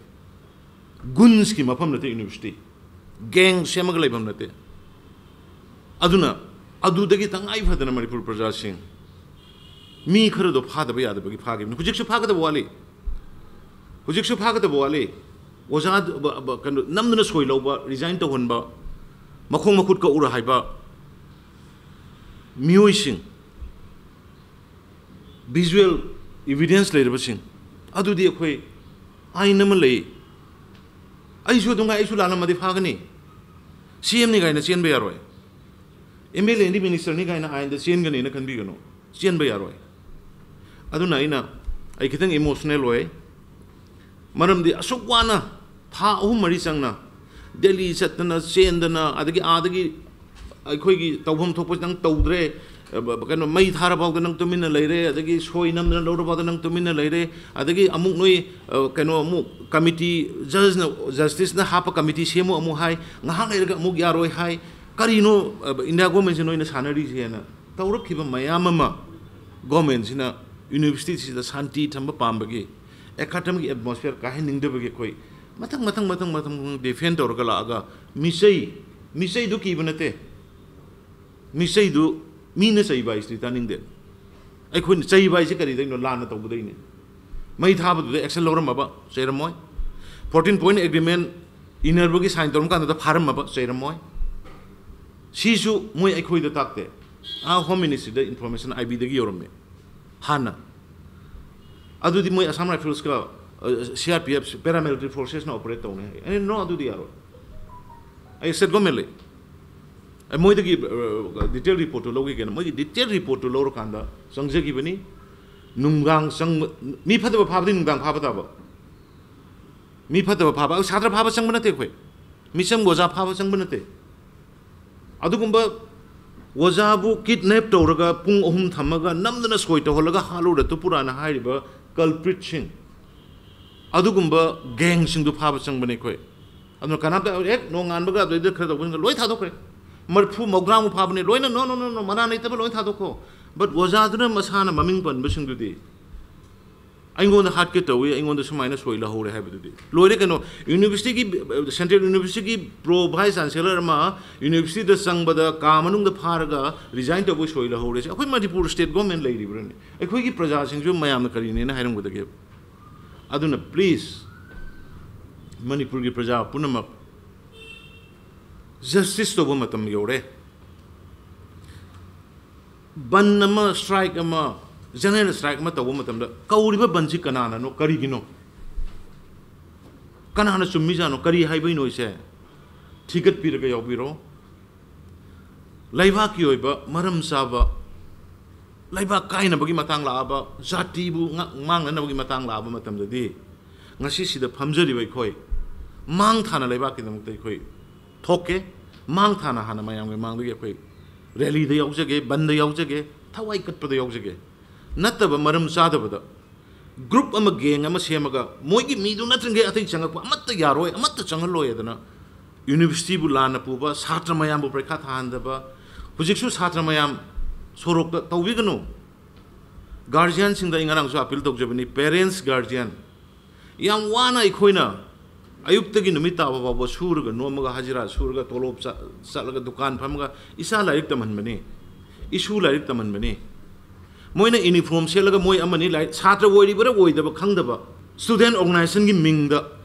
ꯒꯨꯟꯁꯀꯤ ꯃꯐꯝ ꯅꯠꯇꯦ ꯌꯨꯅꯤꯚꯔꯁꯤꯇꯤ꯫ ꯒꯦꯡ ꯁꯦꯝꯃꯒ ꯂꯩꯐꯝ ꯅꯠꯇꯦ꯫ ꯑꯗꯨꯅ ꯑꯗꯨꯗꯒꯤ ꯇꯉꯥꯏ ꯐꯗꯅ ꯃꯅꯤꯄꯨꯔ ꯄ꯭ꯔꯖꯥꯁꯤꯡ ꯃꯤ ꯈꯔꯗꯣ ꯐꯥꯗꯕ ꯌꯥꯗꯕꯒꯤ ꯐꯥꯈꯤꯕꯅꯤ꯫ ꯍꯧꯖꯤꯛꯁꯨ ꯐꯥꯒꯗꯕ ꯋꯥꯠꯂꯤ꯫ ꯍꯧꯖꯤꯛꯁꯨ ꯐꯥꯒꯗꯕ ꯋꯥꯠꯂꯤ꯫ ꯑꯣꯖꯥ ꯕ-, ꯕ-, ꯀꯩꯅꯣ, ꯅꯝꯗꯅ ꯁꯣꯏ ꯂꯧꯕ, ꯔꯤꯖꯥꯏꯟ ꯇꯧꯍꯟꯕ, ꯃꯈꯣꯡ ꯃꯈꯨꯠ ꯀꯛꯎꯔ ꯍꯥꯏꯕ ꯃꯤꯑꯣꯏꯁꯤꯡ, ꯚꯤꯖꯨꯋꯦꯜ ꯏꯚꯤꯗꯦꯟꯁ ꯂꯩꯔꯕꯁꯤꯡ, ꯑꯗꯨꯗꯤ ꯑꯩꯈꯣꯏ ꯑꯥꯏꯟ ꯑꯃ ꯂꯩ꯫ ꯑꯩꯁꯨ ꯑꯗꯨꯝ ꯉꯥꯏ, ꯑꯩꯁꯨ ꯂꯥꯜꯂꯝꯃꯗꯤ ꯐꯥꯒꯅꯤ꯫ ꯁꯤ ꯑꯦꯝꯅꯤ ꯀꯥꯏꯅ ꯆꯦꯟꯕ ꯌꯥꯔꯣꯏ꯫ ꯑꯦꯝ ꯑꯦꯜ ꯑꯦꯅꯤ ꯃꯤꯅꯤꯁꯇꯔꯅꯤ ꯀꯥꯏꯅ ꯑꯥꯏꯟꯗ ꯆꯦꯟꯒꯅꯤꯅ ꯈꯟꯕꯤꯒꯅꯨ꯫ ꯆꯦꯟꯕ ꯌꯥꯔꯣꯏ꯫ ꯑꯗꯨꯅ ꯑꯩꯅ, ꯑꯩ ꯈꯤꯇꯪ ꯏꯃꯣꯁꯅꯦꯜ ꯑꯣꯏ꯫ ꯃꯔꯝꯗꯤ ꯑꯁꯨꯛ ꯋꯥꯅ ꯊꯥ ꯑꯍꯨꯝ ꯃꯔꯤ ꯆꯪꯅ ꯗꯦꯜꯂꯤ ꯆꯠꯇꯅ ꯆꯦꯟꯗꯅ, ꯑꯗꯒꯤ ꯑꯥꯗꯒꯤ ꯑꯩꯈꯣꯏꯒꯤ ꯇꯧꯐꯝ ꯊꯣꯛꯄꯁꯤꯗꯪ ꯇꯧꯗ꯭ꯔꯦ, ꯑ, ꯕ-, ꯀꯩꯅꯣ, ꯃꯩ ꯊꯥꯔ ꯐꯥꯎꯗ ꯅꯪ ꯇꯨꯃꯤꯟꯅ ꯂꯩꯔꯦ, ꯑꯗꯒꯤ ꯁꯣꯏ ꯅꯝꯗꯅ ꯂꯧꯔ ꯐꯥꯎꯗ ꯅꯪ ꯇꯨꯃꯤꯟꯅ ꯂꯩꯔꯦ, ꯑꯗꯒꯤ ꯑꯃꯨꯛ ꯅꯣꯏ, ꯑ, ꯀꯩꯅꯣ, ꯑꯃꯨꯛ ꯀꯃꯤꯇꯤ, ꯖꯖꯅ, ꯖꯁꯇꯤꯁꯅ ꯍꯥꯞꯄ ꯀꯃꯤꯇꯤ ꯁꯦꯝꯃꯨ ꯑꯃꯨꯛ ꯍꯥꯏ, ꯉꯥꯏꯍꯥꯛ ꯂꯩꯔꯒ ꯑꯃꯨꯛ ꯌꯥꯔꯣꯏ ꯍꯥꯏ꯫ ꯀꯔꯤꯅꯣ, ꯑ, ꯏꯟꯗꯤꯌꯥ ꯒꯣꯔꯃꯦꯟꯁꯤ ꯅꯣꯏꯅ ꯁꯥꯟꯅꯔꯤꯁꯦꯅ ꯇꯧꯔꯛꯈꯤꯕ ꯃꯌꯥꯝ ꯑꯃ ꯒꯣꯔꯃꯦꯟꯁꯤꯅ ꯌꯨꯅꯤꯚꯔꯁꯤꯇꯤꯁꯤꯗ ꯁꯥꯟꯇꯤ ꯊꯝꯕ ꯄꯥꯝꯕꯒꯤ, ꯑꯦꯀꯥꯗꯃꯤꯛ ꯑꯦꯠꯃꯣꯁꯐꯤꯌꯔ ꯀꯥꯏꯍꯟꯅꯤꯡꯗꯕꯒꯤ ꯑꯩꯈꯣꯏ ꯃꯊꯪ, ꯃꯊꯪ, ꯃꯊꯪ, ꯃꯊꯪ, ꯃꯊꯪ ꯗꯤꯐꯦꯟ ꯇꯧꯔꯒ ꯂꯥꯛꯑꯒ ꯃꯤꯆꯩ, ꯃꯤꯆꯩꯗꯨ ꯀꯤꯕ ꯅꯠꯇꯦ꯫ ꯃꯤꯆꯩꯗꯨ, ꯃꯤꯅ ꯆꯩꯕ ꯍꯥꯏꯁꯤꯗꯤ ꯇꯥꯅꯤꯡꯗꯦ꯫ ꯑꯩꯈꯣꯏꯅ ꯆꯩꯕ ꯍꯥꯏꯁꯤ ꯀꯔꯤꯗꯩꯅꯣ? ꯂꯥꯟꯅ ꯇꯧꯕꯗꯩꯅꯦ꯫ ꯃꯩ ꯊꯥꯕꯗꯨꯗ ꯑꯦꯛꯁꯟ ꯂꯧꯔꯝꯃꯕ ꯆꯩꯔꯝꯃꯣꯏ꯫ ꯐꯣꯔꯇꯤꯟ ꯄꯣꯏꯟꯠ ꯑꯦꯒ꯭ꯔꯤꯃꯦꯟ ꯏꯅꯔꯕꯒꯤ ꯁꯥꯏꯟ ꯇꯧꯔꯝ ꯀꯥꯟꯗꯨꯗ ꯐꯥꯔꯝꯃꯕ ꯆꯩꯔꯝꯃꯣꯏ꯫ ꯁꯤꯁꯨ ꯃꯣꯏ ꯑꯩꯈꯣꯏꯗ ꯇꯥꯛꯇꯦ꯫ ꯑꯥ, ꯍꯣꯝ ꯃꯤꯅꯤꯁꯇ꯭ꯔꯤꯗ ꯏꯟꯐꯣꯔꯃꯦꯁꯟ ꯑꯥꯏ ꯕꯤꯗꯒꯤ ꯌꯧꯔꯝꯃꯦ ꯍꯥꯟꯅ꯫ ꯑꯗꯨꯗꯤ ꯃꯣꯏ ꯑꯁꯥꯝ ꯔꯥꯏꯐꯜꯁꯀ, ꯑ, C R P F, paramilitary ꯐꯣꯔꯁꯦꯁꯅ ꯑꯣꯄꯔꯦꯠ ꯇꯧꯅꯤ ꯍꯥꯏ꯫ ꯑꯩꯅ, "No, ꯑꯗꯨꯗꯤ ꯌꯥꯔꯣꯏ꯫ ꯑꯩ ꯁ꯭ꯇꯦꯠ ꯒꯣꯔꯃꯦꯟ ꯂꯩ꯫ ꯑꯩ ꯃꯣꯏꯗꯒꯤ, ꯑ, ꯗꯤꯇꯦꯜ ꯔꯤꯄꯣꯔꯠꯇꯨ ꯂꯧꯒꯦ ꯀꯩꯅꯣ꯫" ꯃꯣꯏꯒꯤ ꯗꯤꯇꯦꯜ ꯔꯤꯄꯣꯔꯠꯇꯨ ꯂꯧꯔꯀꯥꯟꯗ ꯆꯪꯖꯈꯤꯕꯅꯤ꯫ ꯅꯨꯡꯗꯥꯡ ꯆꯪꯕ, ꯃꯤ ꯐꯠꯇꯕ ꯐꯥꯕꯗꯤ ꯅꯨꯡꯗꯥꯡ ꯐꯥꯕ ꯇꯥꯕ꯫ ꯃꯤ ꯐꯠꯇꯕ ꯐꯥꯕ, ꯁꯥꯇ꯭ꯔ ꯐꯥꯕ ꯆꯪꯕ ꯅꯠꯇꯦ ꯑꯩꯈꯣꯏ꯫ ꯃꯤꯆꯝꯒꯤ ꯑꯣꯖꯥ ꯐꯥꯕ ꯆꯪꯕ ꯅꯠꯇꯦ꯫ ꯑꯗꯨꯒꯨꯝꯕ ꯑꯣꯖꯥꯕꯨ ꯀꯤꯗꯅꯦꯞ ꯇꯧꯔꯒ ꯄꯨꯡ ꯑꯍꯨꯝ ꯊꯝꯃꯒ ꯅꯝꯗꯅ ꯁꯣꯏ ꯇꯧꯍꯜꯂꯒ ꯍꯥꯠꯂꯨꯔ ꯇꯨꯄꯨꯔꯥꯅ ꯍꯥꯏꯔꯤꯕ ꯀꯜꯄ꯭ꯔꯤꯠꯁꯤꯡ, ꯑꯗꯨꯒꯨꯝꯕ ꯒꯦꯡꯁꯤꯡꯗꯨ ꯐꯥꯕ ꯆꯪꯕꯅꯦ ꯑꯩꯈꯣꯏ꯫ ꯑꯗꯨꯅ ꯀꯅꯥꯝꯇ ꯍꯦꯛ ꯅꯣꯡꯉꯥꯟꯕꯒ ꯑꯗꯨꯗꯩꯗ ꯈꯔ ꯇꯧꯕꯁꯤꯡꯗꯣ ꯂꯣꯏ ꯊꯥꯗꯣꯛꯈ꯭ꯔꯦ꯫ ꯃꯔꯤꯐꯨ ꯃꯧꯗ꯭ꯔꯥꯃꯨꯛ ꯐꯥꯕꯅꯦ ꯂꯣꯏꯅ꯫ "No, no, no, no, ꯃꯔꯥ ꯂꯩꯇꯕ ꯂꯣꯏ ꯊꯥꯗꯣꯛꯈꯣ꯫" But ꯑꯣꯖꯥꯗꯨꯅ ꯃꯁꯥꯅ ꯃꯃꯤꯡ ꯄꯟꯕꯁꯤꯡꯗꯨꯗꯤ ꯑꯩꯉꯣꯟꯗ ꯍꯥꯠꯀꯦ ꯇꯧꯏ, ꯑꯩꯉꯣꯟꯗ ꯁꯨꯃꯥꯏꯅ ꯁꯣꯏ ꯂꯧꯍꯧꯔꯦ ꯍꯥꯏꯕꯗꯨꯗꯤ ꯂꯣꯏꯔꯦ ꯀꯩꯅꯣ꯫ ꯌꯨꯅꯤꯚꯔꯁꯤꯇꯤꯒꯤ, ꯁꯦꯟꯇ꯭ꯔꯦꯜ ꯌꯨꯅꯤꯚꯔꯁꯤꯇꯤꯒꯤ ꯄ꯭ꯔꯣ ꯚꯥꯏꯁ ꯆꯥꯟꯁꯦꯂꯔ ꯑꯃ ꯌꯨꯅꯤꯚꯔꯁꯤꯇꯤꯗ ꯆꯪꯕꯗ ꯀꯥ ꯃꯅꯨꯡꯗ ꯐꯥꯔꯒ ꯔꯤꯖꯥꯏꯟ ꯇꯧꯕꯒꯤ ꯁꯣꯏ ꯂꯧꯍꯧꯔꯦ꯫ ꯑꯩꯈꯣꯏ ꯃꯅꯤꯄꯨꯔ ꯁ꯭ꯇꯦꯠ ꯒꯣꯔꯃꯦꯟ ꯂꯩꯔꯤꯕ꯭ꯔꯅꯦ? ꯑꯩꯈꯣꯏꯒꯤ ꯄ꯭ꯔꯖꯥꯁꯤꯡꯁꯨ ꯃꯌꯥꯝꯅ ꯀꯔꯤꯅꯦꯅ ꯍꯥꯏꯔꯝꯒꯗꯒꯦ? ꯑꯗꯨꯅ ꯄ꯭ꯂꯤꯖ, ꯃꯅꯤꯄꯨꯔꯒꯤ ꯄ꯭ꯔꯖꯥ ꯄꯨꯝꯅꯃꯛ, ꯖꯁꯇꯤꯁ ꯇꯧꯕ ꯃꯇꯝ ꯌꯧꯔꯦ꯫ ꯕꯟ ꯑꯃ, ꯁ꯭ꯇ꯭ꯔꯥꯏꯛ ꯑꯃ, ꯖꯦꯅꯔꯦꯜ ꯁ꯭ꯇ꯭ꯔꯥꯏꯛ ꯑꯃ ꯇꯧꯕ ꯃꯇꯝꯗ ꯀꯧꯔꯤꯕ ꯕꯟꯁꯤ ꯀꯅꯥꯅꯅꯣ, ꯀꯔꯤꯒꯤꯅꯣ, ꯀꯅꯥꯅ ꯆꯨꯝꯃꯤꯖꯥꯠꯅꯣ, ꯀꯔꯤ ꯍꯥꯏꯕꯩꯅꯣ ꯏꯁꯦ ꯊꯤꯒꯠꯄꯤꯔꯒ ꯌꯥꯎꯕꯤꯔꯣ꯫ ꯂꯩꯕꯥꯛꯀꯤ ꯑꯣꯏꯕ ꯃꯔꯝ ꯆꯥꯕ, ꯂꯩꯕꯥꯛ ꯀꯥꯏꯅꯕꯒꯤ ꯃꯇꯥꯡ ꯂꯥꯛꯑꯕ, ꯖꯥꯇꯤꯕꯨ ꯉ-, ꯃꯥꯡꯅꯅꯕꯒꯤ ꯃꯇꯥꯡ ꯂꯥꯛꯑꯕ ꯃꯇꯝꯗꯗꯤ, ꯉꯁꯤ ꯁꯤꯗ ꯐꯝꯖꯔꯤꯕ ꯑꯩꯈꯣꯏ ꯃꯥꯡ ꯊꯥꯅ ꯂꯩꯕꯥꯛꯀꯤꯗꯃꯛꯇ ꯑꯩꯈꯣꯏ ꯊꯣꯛꯀꯦ꯫ ꯃꯥꯡ ꯊꯥꯅ ꯍꯥꯟꯅ ꯃꯌꯥꯝꯒꯤ ꯃꯥꯡꯗꯒꯤ ꯑꯩꯈꯣꯏ ꯔꯦꯂꯤꯗ ꯌꯥꯎꯖꯒꯦ, ꯕꯟꯗ ꯌꯥꯎꯖꯒꯦ, ꯊꯋꯥꯏ ꯀꯠꯄꯗ ꯌꯥꯎꯖꯒꯦ꯫ ꯅꯠꯇꯕ ꯃꯔꯝ ꯆꯥꯗꯕꯗ ꯒ꯭ꯔꯨꯞ ꯑꯃ, ꯒꯦꯡ ꯑꯃ ꯁꯦꯝꯃꯒ ꯃꯣꯏꯒꯤ ꯃꯤꯗꯨ ꯅꯠꯇ꯭ꯔꯤꯉꯩ ꯑꯇꯩ ꯆꯪꯉꯛꯄ ꯑꯃꯠꯇ ꯌꯥꯔꯣꯏ, ꯑꯃꯠꯇ ꯆꯪꯍꯜꯂꯣꯏ ꯑꯗꯨꯅ ꯌꯨꯅꯤꯚꯔꯁꯤꯇꯤꯕꯨ ꯂꯥꯟꯅ ꯄꯨꯕ, ꯁꯥꯇ꯭ꯔ ꯃꯌꯥꯝꯕꯨ ꯄꯔꯤꯈꯥ ꯊꯥꯍꯟꯗꯕ, ꯍꯧꯖꯤꯛꯁꯨ ꯁꯥꯇ꯭ꯔ ꯃꯌꯥꯝ ꯁꯣꯔꯣꯛꯇ ꯇꯧꯕꯤꯒꯅꯨ꯫ ꯒꯥꯔꯖꯤꯌꯥꯟꯁꯤꯡꯗ ꯑꯩ ꯉꯔꯥꯡꯁꯨ ꯑꯥꯄꯤꯜ ꯇꯧꯖꯕꯅꯤ, ꯄꯦꯔꯦꯟꯁ, ꯒꯥꯔꯖꯤꯌꯥꯟ, ꯌꯥꯝ ꯋꯥꯅ ꯑꯩꯈꯣꯏꯅ ꯑꯌꯨꯛꯇꯒꯤ ꯅꯨꯃꯤꯠ ꯇꯥꯕ ꯐꯥꯎꯕ ꯁꯨꯔꯒ ꯅꯣꯝꯃꯒ, ꯍꯖꯤꯔꯥ ꯁꯨꯔꯒ, ꯇꯣꯂꯣꯞ ꯆꯥ-, ꯆꯠꯂꯒ, ꯗꯨꯀꯥꯟ ꯐꯝꯃꯒ ꯏꯆꯥ ꯂꯥꯏꯔꯤꯛ ꯇꯝꯍꯟꯕꯅꯤ, ꯏꯁꯨ ꯂꯥꯏꯔꯤꯛ ꯇꯝꯍꯟꯕꯅꯤ꯫ ꯃꯣꯏꯅ ꯌꯨꯅꯤꯐꯣꯔꯝ ꯁꯦꯠꯂꯒ ꯃꯣꯏ ꯑꯃꯅꯤ ꯂꯥꯏꯔꯤꯛ, ꯁꯥꯇ꯭ꯔ ꯑꯣꯏꯔꯤꯕꯔꯥ ꯑꯣꯏꯗꯕ ꯈꯪꯗꯕ, ꯁ꯭ꯇꯨꯗꯦꯟ ꯑꯣꯔꯒꯅꯥꯏꯖꯦꯁꯟꯒꯤ ꯃꯤꯡꯗ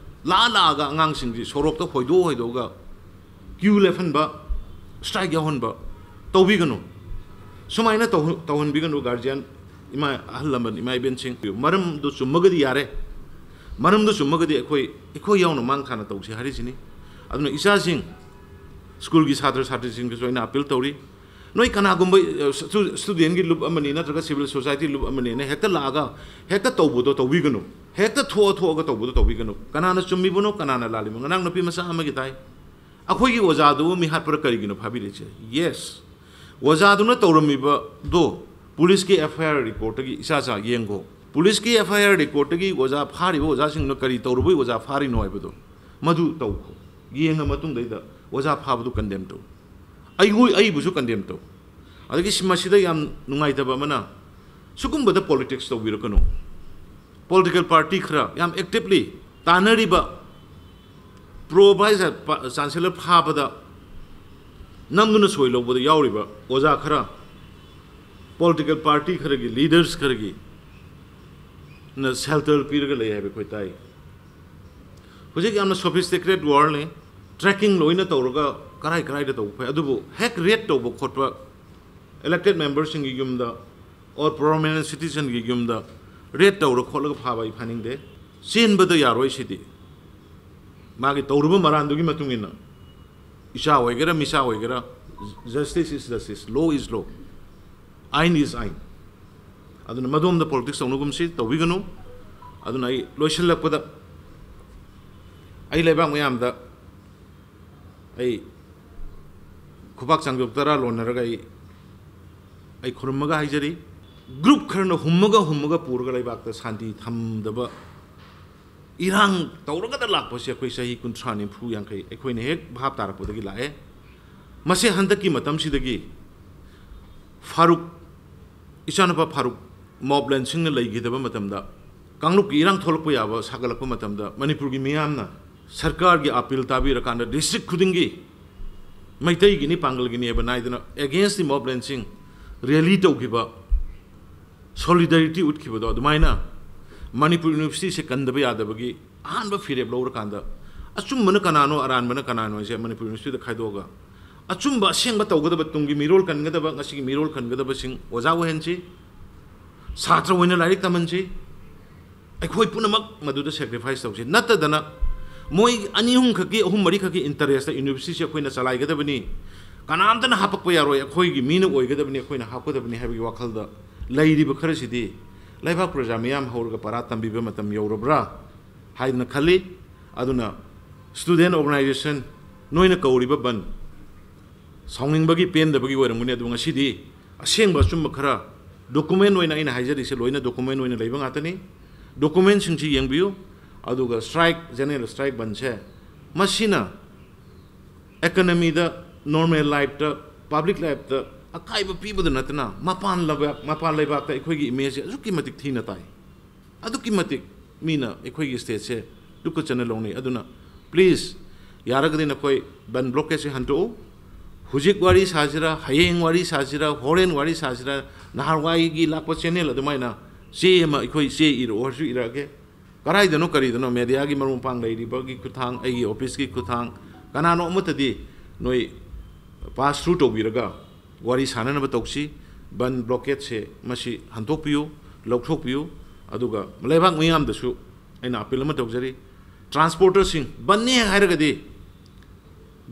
ꯂꯥꯛꯑ ꯂꯥꯛꯑꯒ ꯑꯉꯥꯡꯁꯤꯡꯁꯤ ꯁꯣꯔꯣꯛꯇ ꯍꯣꯏꯗꯣꯛ ꯍꯣꯏꯗꯣꯛꯑꯒ ꯀ꯭ꯌꯨ ꯂꯦꯞꯍꯟꯕ, ꯁ꯭ꯇ꯭ꯔꯥꯏꯛ ꯌꯥꯎꯍꯟꯕ ꯇꯧꯕꯤꯒꯅꯨ꯫ ꯁꯨꯃꯥꯏꯅ ꯇꯧꯍ-, ꯇꯧꯍꯟꯕꯤꯒꯅꯨ ꯒꯥꯔꯖꯤꯌꯥꯟ, ꯏꯃꯥ ꯑꯍꯜ ꯂꯃꯟ, ꯏꯃꯥ ꯏꯕꯦꯟꯁꯤꯡ꯫ ꯃꯔꯝꯗꯨ ꯆꯨꯝꯃꯒꯗꯤ ꯌꯥꯔꯦ꯫ ꯃꯔꯝꯗꯨ ꯆꯨꯝꯃꯒꯗꯤ ꯑꯩꯈꯣꯏ, ꯑꯩꯈꯣꯏ ꯌꯥꯎꯅ ꯃꯥꯡ ꯊꯥꯅ ꯇꯧꯁꯤ ꯍꯥꯏꯔꯤꯁꯤꯅꯤ꯫ ꯑꯗꯨꯅ ꯏꯆꯥꯁꯤꯡ, ꯁ꯭ꯀꯨꯜꯒꯤ ꯁꯥꯇ꯭ꯔ ꯁꯥꯇ꯭ꯔꯤꯁꯤꯡꯗꯁꯨ ꯑꯩꯅ ꯑꯥꯄꯤꯜ ꯇꯧꯔꯤ꯫ ꯅꯣꯏ ꯀꯅꯥꯒꯨꯝꯕ, ꯑ, ꯁ꯭ꯇꯨ-, ꯁ꯭ꯇꯨꯗꯦꯟꯒꯤ ꯂꯨꯞ ꯑꯃꯅꯤ ꯅꯠꯇ꯭ꯔꯒ ꯁꯤꯚꯤꯜ ꯁꯣꯁꯥꯏꯇꯤ ꯂꯨꯞ ꯑꯃꯅꯤꯅ ꯍꯦꯛꯇ ꯂꯥꯛꯑꯒ ꯍꯦꯛꯇ ꯇꯧꯕꯗꯣ ꯇꯧꯕꯤꯒꯅꯨ꯫ ꯍꯦꯛꯇ ꯊꯣꯛꯑ ꯊꯣꯛꯑꯒ ꯇꯧꯕꯗꯣ ꯇꯧꯕꯤꯒꯅꯨ꯫ ꯀꯅꯥꯅ ꯆꯨꯝꯃꯤꯕꯅꯣ, ꯀꯅꯥꯅ ꯂꯥꯜꯂꯤꯕꯅꯣ? ꯉꯔꯥꯡ ꯅꯨꯄꯤ ꯃꯆꯥ ꯑꯃꯒꯤ ꯇꯥꯏ꯫ ꯑꯩꯈꯣꯏꯒꯤ ꯑꯣꯖꯥꯗꯨꯕꯨ ꯃꯤ ꯍꯥꯠꯄꯔ ꯀꯔꯤꯒꯤꯅꯣ ꯐꯥꯕꯤꯔꯤꯁꯦ? ꯌꯦꯁ, ꯑꯣꯖꯥꯗꯨꯅ ꯇꯧꯔꯝꯃꯤꯕꯗꯣ ꯄꯨꯂꯤꯁꯀꯤ ꯑꯦꯐ ꯑꯥꯏ ꯑꯥꯔ ꯔꯦꯀꯣꯔꯠꯇꯒꯤ ꯏꯆꯥ ꯆꯥ ꯌꯦꯡꯈꯣ꯫ ꯄꯨꯂꯤꯁꯀꯤ ꯑꯦꯐ ꯑꯥꯏ ꯑꯥꯔ ꯔꯦꯀꯣꯔꯠꯇꯒꯤ ꯑꯣꯖꯥ ꯐꯥꯔꯤꯕ ꯑꯣꯖꯥꯁꯤꯡꯗꯨꯅ ꯀꯔꯤ ꯇꯧꯔꯨꯕꯩ ꯑꯣꯖꯥ ꯐꯥꯔꯤꯅꯣ ꯍꯥꯏꯕꯗꯣ ꯃꯗꯨ ꯇꯧꯈꯣ, ꯌꯦꯡꯉ ꯃꯇꯨꯡꯗꯩꯗ ꯑꯣꯖꯥ ꯐꯥꯕꯗꯨ ꯀꯟꯗꯦꯝ ꯇꯧ꯫ ꯑꯩꯉꯣꯏ-, ꯑꯩꯕꯨꯁꯨ ꯀꯟꯗꯦꯝ ꯇꯧ꯫ ꯑꯗꯒꯤ ꯁꯤ-, ꯃꯁꯤꯗ ꯌꯥꯝ ꯅꯨꯡꯉꯥꯏꯇꯕ ꯑꯃꯅ, ꯁꯤꯒꯨꯝꯕꯗ ꯄꯣꯂꯤꯇꯤꯛꯁ ꯇꯧꯕꯤꯔꯛꯀꯅꯨ꯫ ꯄꯣꯂꯤꯇꯤꯀꯦꯜ ꯄꯥꯔꯇꯤ ꯈꯔ ꯌꯥꯝ ꯑꯦꯛꯇꯤꯕꯂꯤ ꯇꯥꯟꯅꯔꯤꯕ, ꯄ꯭ꯔꯣ ꯚꯥꯏꯁ ꯆꯥꯟꯁꯦꯂꯔ ꯐꯥꯕꯗ ꯅꯝꯗꯨꯅ ꯁꯣꯏ ꯂꯧꯕꯗ ꯌꯥꯎꯔꯤꯕ ꯑꯣꯖꯥ ꯈꯔ, ꯄꯣꯂꯤꯇꯤꯀꯦꯜ ꯄꯥꯔꯇꯤ ꯈꯔꯒꯤ ꯂꯤꯗꯔꯁ ꯈꯔꯒꯤ ꯅ ꯁꯦꯜꯇꯔ ꯄꯤꯔꯒ ꯂꯩ ꯍꯥꯏꯕ ꯑꯩꯈꯣꯏ ꯇꯥꯏ꯫ ꯍꯧꯖꯤꯛ ꯌꯥꯝꯅ ꯁꯣꯐꯤꯁꯇꯤꯀꯦꯇꯦꯠ ꯋꯥꯔꯜꯅꯤ꯫ ꯇ꯭ꯔꯦꯀꯤꯡ ꯂꯣꯏꯅ ꯇꯧꯔꯒ ꯀꯔꯥꯏ ꯀꯔꯥꯏꯗ ꯇꯧꯕ ꯐꯩ, ꯑꯗꯨꯕꯨ ꯍꯦꯛ ꯔꯦꯠ ꯇꯧꯕ ꯈꯣꯠꯄ, ꯏꯂꯦꯛꯇꯦꯠ ꯃꯦꯝꯕꯔꯁꯤꯡꯒꯤ ꯌꯨꯝꯗ ꯑꯣꯔ ꯄ꯭ꯔꯣꯃꯤꯅꯦꯟ ꯁꯤꯇꯤꯖꯟꯒꯤ ꯌꯨꯝꯗ ꯔꯦꯠ ꯇꯧꯔ ꯈꯣꯠꯂꯒ ꯐꯥꯕ ꯑꯩ ꯐꯥꯅꯤꯡꯗꯦ꯫ ꯆꯦꯟꯕꯗ ꯌꯥꯔꯣꯏ ꯁꯤꯗꯤ꯫ ꯃꯥꯒꯤ ꯇꯧꯔꯨꯕ ꯃꯔꯥꯟꯗꯨꯒꯤ ꯃꯇꯨꯡ ꯏꯟꯅ ꯏꯆꯥ ꯑꯣꯏꯒꯦꯔꯥ ꯃꯤꯆꯥ ꯑꯣꯏꯒꯦꯔꯥ, justice is justice, law is law, ꯑꯥꯏꯟ is ꯑꯥꯏꯟ꯫ ꯑꯗꯨꯅ ꯃꯗꯣꯝꯗ ꯄꯣꯂꯤꯇꯤꯛꯁ ꯇꯧꯅꯒꯨꯝꯁꯤ, ꯇꯧꯕꯤꯒꯅꯨ꯫ ꯑꯗꯨꯅ ꯑꯩ ꯂꯣꯏꯁꯤꯜꯂꯛꯄꯗ ꯑꯩ ꯂꯩꯕꯥꯛ ꯃꯌꯥꯝꯗ ꯑꯩ ꯈꯨꯕꯥꯛ ꯆꯥꯡꯖꯣꯛ ꯇꯔꯥ ꯂꯣꯟꯅꯔꯒ ꯑꯩ, ꯑꯩ ꯈꯨꯔꯨꯝꯃꯒ ꯍꯥꯏꯖꯔꯤ, ꯒ꯭ꯔꯨꯞ ꯈꯔꯅ ꯍꯨꯝꯃꯒ ꯍꯨꯝꯃꯒ ꯄꯨꯔꯒ ꯂꯩꯕꯥꯛꯇ ꯁꯥꯟꯇꯤ ꯊꯝꯗꯕ ꯏꯔꯥꯡ ꯇꯧꯔꯒꯗ ꯂꯥꯛꯄꯁꯦ ꯑꯩꯈꯣꯏ ꯆꯍꯤ ꯀꯨꯟꯊ꯭ꯔꯥ, ꯅꯤꯐꯨ, ꯌꯥꯡꯈꯩ ꯑꯩꯈꯣꯏꯅ ꯍꯦꯛ ꯚꯥꯞ ꯇꯥꯔꯛꯄꯗꯒꯤ ꯂꯥꯛꯑꯦ꯫ ꯃꯁꯤ ꯍꯟꯗꯛꯀꯤ ꯃꯇꯝꯁꯤꯗꯒꯤ ꯐꯥꯔꯨꯛ, ꯏꯆꯥꯅꯨꯄꯥ ꯐꯥꯔꯨꯛ ꯃꯣꯕ ꯂꯦꯟꯁꯤꯡꯅ ꯂꯩꯈꯤꯗꯕ ꯃꯇꯝꯗ, ꯀꯥꯡꯂꯨꯞꯀꯤ ꯏꯔꯥꯡ ꯊꯣꯛꯂꯛꯄ ꯌꯥꯕ ꯁꯥꯒꯠꯂꯛꯄ ꯃꯇꯝꯗ ꯃꯅꯤꯄꯨꯔꯒꯤ ꯃꯤꯌꯥꯝꯅ ꯁꯔꯀꯥꯔꯒꯤ ꯑꯄꯤꯜ ꯇꯥꯕꯤꯔꯀꯥꯟꯗ ꯗꯤꯁꯇ꯭ꯔꯤꯛ ꯈꯨꯗꯤꯡꯒꯤ ꯃꯩꯇꯩꯒꯤꯅꯤ ꯄꯥꯡꯒꯜꯒꯤꯅꯤ ꯍꯥꯏꯕ ꯅꯥꯏꯗꯅ against the mob lynching rally ꯇꯧꯈꯤꯕ, ꯁꯣꯂꯤꯗꯥꯔꯤꯇꯤ ꯎꯠꯈꯤꯕꯗꯣ, ꯑꯗꯨꯃꯥꯏꯅ ꯃꯅꯤꯄꯨꯔ ꯌꯨꯅꯤꯚꯔꯁꯤꯇꯤꯁꯦ ꯀꯟꯗꯕ ꯌꯥꯗꯕꯒꯤ ꯑꯍꯥꯟꯕ ꯐꯤꯔꯦꯞ ꯂꯧꯔꯀꯥꯟꯗ ꯑꯆꯨꯝꯕꯅ ꯀꯅꯥꯅꯣ, ꯑꯔꯥꯟꯕꯅ ꯀꯅꯥꯅꯣ ꯍꯥꯏꯁꯦ ꯃꯅꯤꯄꯨꯔ ꯌꯨꯅꯤꯚꯔꯁꯤꯇꯤꯗ ꯈꯥꯏꯗꯣꯛꯑꯒ ꯑꯆꯨꯝꯕ ꯑꯁꯦꯡꯕ ꯇꯧꯒꯗꯕ, ꯇꯨꯡꯒꯤ ꯃꯤꯔꯣꯜ ꯀꯟꯒꯗꯕ, ꯉꯁꯤꯒꯤ ꯃꯤꯔꯣꯜ ꯀꯟꯒꯗꯕꯁꯤꯡ ꯑꯣꯖꯥ ꯑꯣꯏꯍꯟꯁꯤ, ꯁꯥꯇ꯭ꯔ ꯑꯣꯏꯅ ꯂꯥꯏꯔꯤꯛ ꯇꯝꯍꯟꯁꯤ꯫ ꯑꯩꯈꯣꯏ ꯄꯨꯝꯅꯃꯛ ꯃꯗꯨꯗ ꯁꯦꯀ꯭ꯔꯤꯐꯥꯏꯁ ꯇꯧꯁꯤ꯫ ꯅꯠꯇꯗꯅ ꯃꯣꯏ ꯑꯅꯤ ꯑꯍꯨꯝ ꯈꯛꯀꯤ, ꯑꯍꯨꯝ ꯃꯔꯤ ꯈꯛꯀꯤ ꯏꯟꯇꯔꯦꯁꯇ ꯌꯨꯅꯤꯚꯔꯁꯤꯇꯤꯁꯦ ꯑꯩꯈꯣꯏꯅ ꯆꯂꯥꯏꯒꯗꯕꯅꯤ, ꯀꯅꯥꯝꯇꯅ ꯍꯥꯞꯄꯛꯄ ꯌꯥꯔꯣꯏ, ꯑꯩꯈꯣꯏꯒꯤ ꯃꯤꯅ ꯑꯣꯏꯒꯗꯕꯅꯤ, ꯑꯩꯈꯣꯏꯅ ꯍꯥꯞꯀꯗꯕꯅꯤ ꯍꯥꯏꯕꯒꯤ ꯋꯥꯈꯜꯗ ꯂꯩꯔꯤꯕ ꯈꯔꯁꯤꯗꯤ ꯂꯩꯕꯥꯛ ꯄ꯭ꯔꯖꯥ ꯃꯤꯌꯥꯝ ꯍꯧꯔꯒ ꯄꯔꯥ ꯇꯝꯕꯤꯕ ꯃꯇꯝ ꯌꯧꯔꯕ꯭ꯔꯥ ꯍꯥꯏꯗꯅ ꯈꯜꯂꯤ꯫ ꯑꯗꯨꯅ ꯁ꯭ꯇꯨꯗꯦꯟ ꯑꯣꯔꯒꯅꯥꯏꯖꯦꯁꯟ, ꯅꯣꯏꯅ ꯀꯧꯔꯤꯕ ꯕꯟ ꯁꯥꯎꯅꯤꯡꯕꯒꯤ, ꯄꯦꯟꯗꯕꯒꯤ ꯑꯣꯏꯔꯝꯒꯅꯤ, ꯑꯗꯨꯕꯨ ꯉꯁꯤꯗꯤ ꯑꯁꯦꯡꯕ ꯑꯆꯨꯝꯕ ꯈꯔ, ꯗꯣꯀꯨꯃꯦꯟ ꯑꯣꯏꯅ ꯑꯩꯅ ꯍꯥꯏꯖꯔꯤꯁꯦ ꯂꯣꯏꯅ ꯗꯣꯀꯨꯃꯦꯟ ꯑꯣꯏꯅ ꯂꯩꯕ ꯉꯥꯛꯇꯅꯤ꯫ ꯗꯣꯀꯨꯃꯦꯟꯁꯤꯡꯁꯤ ꯌꯦꯡꯕꯤꯌꯨ꯫ ꯑꯗꯨꯒ ꯁ꯭ꯇ꯭ꯔꯥꯏꯛ, ꯖꯦꯅꯔꯦꯜ ꯁ꯭ꯇ꯭ꯔꯥꯏꯛ ꯕꯟꯁꯦ, ꯃꯁꯤꯅ ꯑꯦꯀꯅꯃꯤꯗ, ꯅꯣꯔꯃꯦꯜ ꯂꯥꯏꯐꯇ, ꯄꯕ꯭ꯂꯤꯛ ꯂꯥꯏꯐꯇ ꯑꯀꯥꯏꯕ ꯄꯤꯕꯗ ꯅꯠꯇꯅ ꯃꯄꯥꯟ ꯂꯩꯕꯥꯛ, ꯃꯄꯥꯟ ꯂꯩꯕꯥꯛꯇ ꯑꯩꯈꯣꯏꯒꯤ ꯏꯃꯦꯖꯁꯦ ꯑꯁꯨꯛꯀꯤ ꯃꯇꯤꯛ ꯊꯤꯅ ꯇꯥꯏ꯫ ꯑꯗꯨꯛꯀꯤ ꯃꯇꯤꯛ ꯃꯤꯅ ꯑꯩꯈꯣꯏꯒꯤ stateꯁꯦ ꯇꯨꯀꯠꯆꯅ ꯂꯧꯅꯩ꯫ ꯑꯗꯨꯅ please, ꯌꯥꯔꯒꯗꯤ ꯅꯈꯣꯏ ꯕꯟ blockadesꯦ ꯍꯟꯗꯣꯛꯎ꯫ ꯍꯧꯖꯤꯛ ꯋꯥꯔꯤ ꯁꯥꯁꯤꯔꯥ, ꯍꯌꯦꯡ ꯋꯥꯔꯤ ꯁꯥꯁꯤꯔꯥ, ꯍꯣꯔꯦꯟ ꯋꯥꯔꯤ ꯁꯥꯁꯤꯔꯥ, ꯅꯍꯥꯟꯋꯥꯏꯒꯤ ꯂꯥꯛꯄ channel ꯑꯗꯨꯃꯥꯏꯅ ꯆꯦ ꯑꯃ ꯑꯩꯈꯣꯏ ꯆꯦ ꯏꯔꯛꯑꯣ ꯍꯥꯏꯔꯁꯨ ꯏꯔꯛꯑꯒꯦ꯫ ꯀꯗꯥꯏꯗꯅꯣ ꯀꯔꯤꯗꯅꯣ mediaꯒꯤ ꯃꯔꯨꯞ ꯃꯄꯥꯡ ꯂꯩꯔꯤꯕꯒꯤ ꯈꯨꯠꯊꯥꯡ, ꯑꯩꯒꯤ officeꯀꯤ ꯈꯨꯠꯊꯥꯡ, ꯀꯅꯥꯅꯣ ꯑꯃꯠꯇꯗꯤ ꯅꯣꯏ pass through ꯇꯧꯕꯤꯔꯒ ꯋꯥꯔꯤ ꯁꯥꯟꯅꯅꯕ ꯇꯧꯁꯤ꯫ ꯕꯟ blockadesꯦ ꯃꯁꯤ ꯍꯟꯗꯣꯛꯄꯤꯌꯨ, ꯂꯧꯊꯣꯛꯄꯤꯌꯨ꯫ ꯑꯗꯨꯒ ꯂꯩꯕꯥꯛ ꯃꯤꯌꯥꯝꯗꯁꯨ ꯑꯩꯅ appeal ꯑꯃ ꯇꯧꯖꯔꯤ, transporterꯁꯤꯡ, ꯕꯟꯅꯦ ꯍꯥꯏꯔꯒꯗꯤ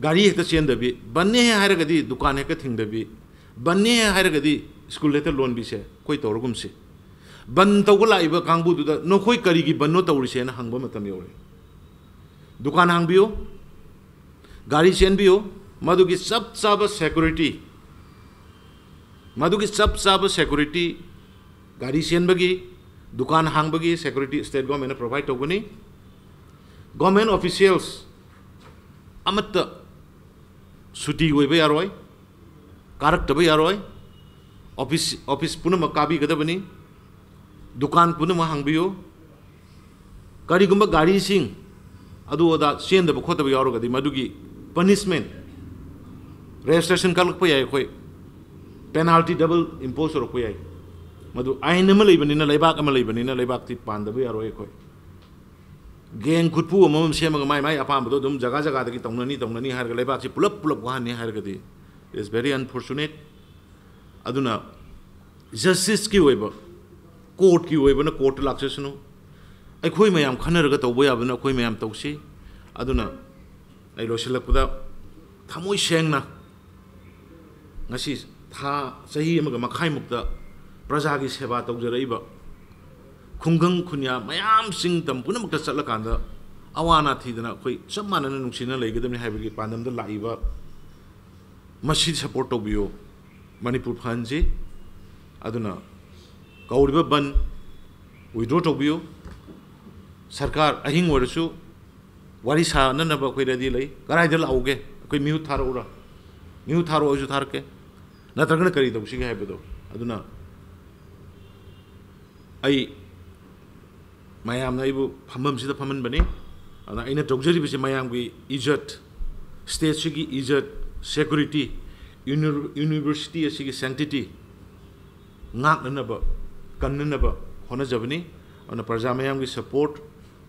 ꯒꯥꯔꯤ ꯍꯦꯛꯇ ꯆꯦꯟꯗꯕꯤ, ꯕꯟꯅꯦ ꯍꯥꯏꯔꯒꯗꯤ ꯗꯨꯀꯥꯟ ꯍꯦꯛꯇ ꯊꯤꯡꯗꯕꯤ, ꯕꯟꯅꯦ ꯍꯥꯏꯔꯒꯗꯤ ꯁ꯭ꯀꯨꯜ ꯍꯦꯛꯇ ꯂꯣꯟꯕꯤꯁꯦ ꯑꯩꯈꯣꯏ ꯇꯧꯔꯒꯨꯝꯁꯤ꯫ ꯕꯟ ꯇꯧꯕ ꯂꯥꯛꯏꯕ ꯀꯥꯡꯕꯨꯗꯨꯗ ꯅꯈꯣꯏ ꯀꯔꯤꯒꯤ ꯕꯟꯅꯣ ꯇꯧꯔꯤꯁꯦꯅ ꯍꯪꯕ ꯃꯇꯝ ꯌꯧꯔꯦ꯫ ꯗꯨꯀꯥꯟ ꯍꯥꯡꯕꯤꯌꯨ, ꯒꯥꯔꯤ ꯆꯦꯟꯕꯤꯌꯨ, ꯃꯗꯨꯒꯤ ꯆꯞ ꯆꯥꯕ security, ꯃꯗꯨꯒꯤ ꯆꯞ ꯆꯥꯕ security, ꯒꯥꯔꯤ ꯆꯦꯟꯕꯒꯤ, ꯗꯨꯀꯥꯟ ꯍꯥꯡꯕꯒꯤ security state governmentꯅ provide ꯇꯧꯒꯅꯤ꯫ Government officials ꯑꯃꯠꯇ ꯁꯨꯇꯤ ꯑꯣꯏꯕ ꯌꯥꯔꯣꯏ, ꯀꯥꯔꯛꯇꯕ ꯌꯥꯔꯣꯏ꯫ Office, office ꯄꯨꯝꯅꯃꯛ ꯀꯥꯕꯤꯒꯗꯕꯅꯤ꯫ ꯗꯨꯀꯥꯟ ꯄꯨꯝꯅꯃꯛ ꯍꯥꯡꯕꯤꯌꯨ꯫ ꯀꯔꯤꯒꯨꯝꯕ ꯒꯥꯔꯤꯁꯤꯡ ꯑꯗꯨ ꯑꯗꯥ ꯆꯦꯟꯗꯕ ꯈꯣꯠꯇꯕ ꯌꯥꯎꯔꯒꯗꯤ ꯃꯗꯨꯒꯤ punishment, registration ꯀꯛꯂꯛꯄ ꯌꯥꯏ ꯑꯩꯈꯣꯏ, penalty double impose ꯇꯧꯔꯛꯄ ꯌꯥꯏ꯫ ꯃꯗꯨ ꯑꯥꯏꯟ ꯑꯃ ꯂꯩꯕꯅꯤꯅ, ꯂꯩꯕꯥꯛ ꯑꯃ ꯂꯩꯕꯅꯤꯅ, ꯂꯩꯕꯥꯛꯇꯤ ꯄꯥꯟꯗꯕ ꯌꯥꯔꯣꯏ ꯑꯩꯈꯣꯏ꯫ Gang ꯈꯨꯠꯄꯨ ꯑꯃꯃꯝ ꯁꯦꯝꯃꯒ ꯃꯥꯏ ꯃꯥꯏ ꯑꯄꯥꯝꯕꯗꯣ ꯑꯗꯨꯝ ꯖꯒꯥ ꯖꯒꯥꯗꯒꯤ ꯇꯧꯅꯅꯤ, ꯇꯧꯅꯅꯤ ꯍꯥꯏꯔꯒ ꯂꯩꯕꯥꯛꯁꯤ ꯄꯨꯂꯞ ꯄꯨꯂꯞ ꯋꯥꯍꯟꯅꯤ ꯍꯥꯏꯔꯒꯗꯤ, it's very unfortunate꯫ ꯑꯗꯨꯅ justiceꯀꯤ ꯑꯣꯏꯕ, courtꯀꯤ ꯑꯣꯏꯕꯅ courtꯇ ꯂꯥꯛꯆꯁꯅꯨ, ꯑꯩꯈꯣꯏ ꯃꯌꯥꯝ ꯈꯟꯅꯔꯒ ꯇꯧꯕ ꯌꯥꯕꯅ ꯑꯩꯈꯣꯏ ꯃꯌꯥꯝ ꯇꯧꯁꯤ꯫ ꯑꯗꯨꯅ ꯑꯩ ꯂꯣꯏꯁꯤꯜꯂꯛꯄꯗ ꯊꯃꯣꯏ ꯁꯦꯡꯅ ꯉꯁꯤ ꯊꯥ, ꯆꯍꯤ ꯑꯃꯒ ꯃꯈꯥꯏꯃꯨꯛꯇ ꯄ꯭ꯔꯖꯥꯒꯤ ꯁꯦꯕꯥ ꯇꯧꯖꯔꯛꯏꯕ ꯈꯨꯡꯒꯪ ꯈꯨꯟꯌꯥ ꯃꯌꯥꯝꯁꯤꯡ ꯇꯝ ꯄꯨꯝꯅꯃꯛꯇ ꯆꯠꯂꯀꯥꯟꯗ ꯑꯋꯥ ꯑꯅꯥ ꯊꯤꯗꯅ ꯑꯩꯈꯣꯏ ꯆꯞ ꯃꯥꯟꯅꯅ ꯅꯨꯡꯁꯤꯅ ꯂꯩꯒꯗꯕꯅꯤ ꯍꯥꯏꯕꯒꯤ ꯄꯥꯟꯗꯝꯗ ꯂꯥꯛꯏꯕ ꯃꯁꯤ support ꯇꯧꯕꯤꯌꯨ꯫ ꯃꯅꯤꯄꯨꯔ ꯐꯍꯟꯁꯤ꯫ ꯑꯗꯨꯅ ꯀꯧꯔꯤꯕ ꯕꯟ withdraw ꯇꯧꯕꯤꯌꯨ꯫ ꯁꯔꯀꯥꯔ ꯑꯍꯤꯡ ꯑꯣꯏꯔꯁꯨ ꯋꯥꯔꯤ ꯁꯥꯅꯅꯕ ꯑꯩꯈꯣꯏ ready ꯂꯩ꯫ ꯀꯗꯥꯏꯗ ꯂꯥꯛꯎꯒꯦ? ꯑꯩꯈꯣꯏ ꯃꯤꯍꯨꯠ ꯊꯥꯔꯛꯎꯔꯥ? ꯃꯤꯍꯨꯠ ꯊꯥꯔꯛꯑꯣ ꯑꯩꯁꯨ ꯊꯥꯔꯛꯀꯦ꯫ ꯅꯠꯇ꯭ꯔꯒꯅ ꯀꯔꯤ ꯇꯧꯁꯤꯒꯦ ꯍꯥꯏꯕꯗꯣ꯫ ꯑꯗꯨꯅ ꯑꯩ ꯃꯌꯥꯝꯅ ꯑꯩꯕꯨ ꯐꯝꯐꯝꯁꯤꯗ ꯐꯝꯍꯟꯕꯅꯤ꯫ ꯑꯗꯨꯅ ꯑꯩꯅ ꯇꯧꯖꯔꯤꯕꯁꯤ ꯃꯌꯥꯝꯒꯤ ꯏꯖꯠ, ꯁ꯭ꯇꯦꯠꯁꯤꯒꯤ ꯏꯖꯠ, ꯁꯦꯀ꯭ꯌꯨꯔꯤꯇꯤ, ꯌꯨꯅꯤ-, ꯌꯨꯅꯤꯚꯔꯁꯤꯇꯤ ꯑꯁꯤꯒꯤ ꯁꯦꯡꯇꯤꯇꯤ ꯉꯥꯛꯅꯅꯕ, ꯀꯟꯅꯅꯕ ꯍꯣꯠꯅꯖꯕꯅꯤ꯫ ꯑꯗꯨꯅ ꯄ꯭ꯔꯖꯥ ꯃꯌꯥꯝꯒꯤ ꯁꯄꯣꯔꯠ,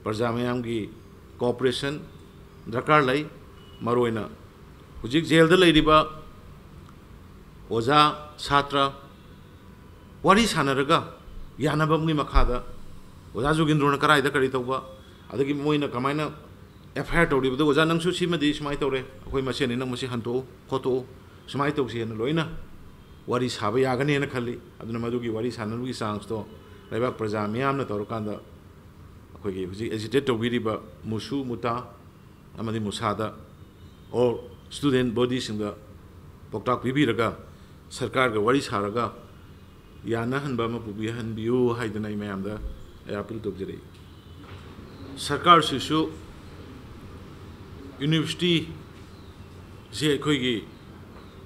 ꯄ꯭ꯔꯖꯥ ꯃꯌꯥꯝꯒꯤ ꯀꯣꯑꯣꯄꯔꯦꯁꯟ ꯗꯔꯀꯥꯔ ꯂꯩ꯫ ꯃꯔꯨꯑꯣꯏꯅ ꯍꯧꯖꯤꯛ ꯖꯦꯜꯗ ꯂꯩꯔꯤꯕ ꯑꯣꯖꯥ, ꯁꯥꯇ꯭ꯔ ꯋꯥꯔꯤ ꯁꯥꯟꯅꯔꯒ ꯌꯥꯅꯕ ꯑꯃꯒꯤ ꯃꯈꯥꯗ ꯑꯣꯖꯥ ꯖꯣꯒꯤꯟꯗ꯭ꯔꯣꯅ ꯀꯔꯥꯏꯗ ꯀꯔꯤ ꯇꯧꯕ, ꯑꯗꯒꯤ ꯃꯣꯏꯅ ꯀꯃꯥꯏꯅ ꯑꯦꯐ ꯑꯥꯏ ꯑꯥꯔ ꯇꯧꯔꯤꯕꯗꯣ, "ꯑꯣꯖꯥ, ꯅꯪꯁꯨ ꯁꯤꯃꯗꯤ ꯁꯨꯃꯥꯏꯅ ꯇꯧꯔꯦ, ꯑꯩꯈꯣꯏ ꯃꯁꯦꯟꯅꯤ, ꯅꯪ ꯃꯁꯤ ꯍꯟꯗꯣꯛꯎ, ꯈꯣꯠꯇꯣꯛꯎ, ꯁꯨꯃꯥꯏꯅ ꯇꯧꯁꯤ" ꯍꯥꯏꯅ ꯂꯣꯏꯅ ꯋꯥꯔꯤ ꯁꯥꯕ ꯌꯥꯒꯅꯦꯅ ꯈꯜꯂꯤ꯫ ꯑꯗꯨꯅ ꯃꯗꯨꯒꯤ ꯋꯥꯔꯤ ꯁꯥꯟꯅꯕꯒꯤ ꯆꯥꯟꯁꯇꯣ ꯂꯩꯕꯥꯛ ꯄ꯭ꯔꯖꯥ ꯃꯤꯌꯥꯝꯅ ꯇꯧꯔꯀꯥꯟꯗ, ꯑꯩꯈꯣꯏꯒꯤ ꯍꯧꯖꯤꯛ ꯑꯦꯖꯤꯇꯦꯠ ꯇꯧꯕꯤꯔꯤꯕ ꯃꯨꯁꯨ, ꯃꯨꯇꯥ ꯑꯃꯗꯤ ꯃꯨꯁꯥꯗ ꯑꯣꯔ ꯁ꯭ꯇꯨꯗꯦꯟ ꯕꯣꯗꯤꯁꯤꯡꯗ ꯄꯥꯎꯇꯥꯛ ꯄꯤꯕꯤꯔꯒ, ꯁꯔꯀꯥꯔꯒ ꯋꯥꯔꯤ ꯁꯥꯔꯒ ꯌꯥꯅꯍꯟꯕ ꯑꯃ ꯄꯨꯕꯤꯍꯟꯕꯤꯌꯨ ꯍꯥꯏꯗꯅ ꯑꯩ ꯃꯌꯥꯝꯗ ꯑꯩ ꯑꯥꯄꯤꯜ ꯇꯧꯖꯔꯛꯏ꯫ ꯁꯔꯀꯥꯔꯁꯤꯁꯨ ꯌꯨꯅꯤꯚꯔꯁꯤꯇꯤꯁꯦ ꯑꯩꯈꯣꯏꯒꯤ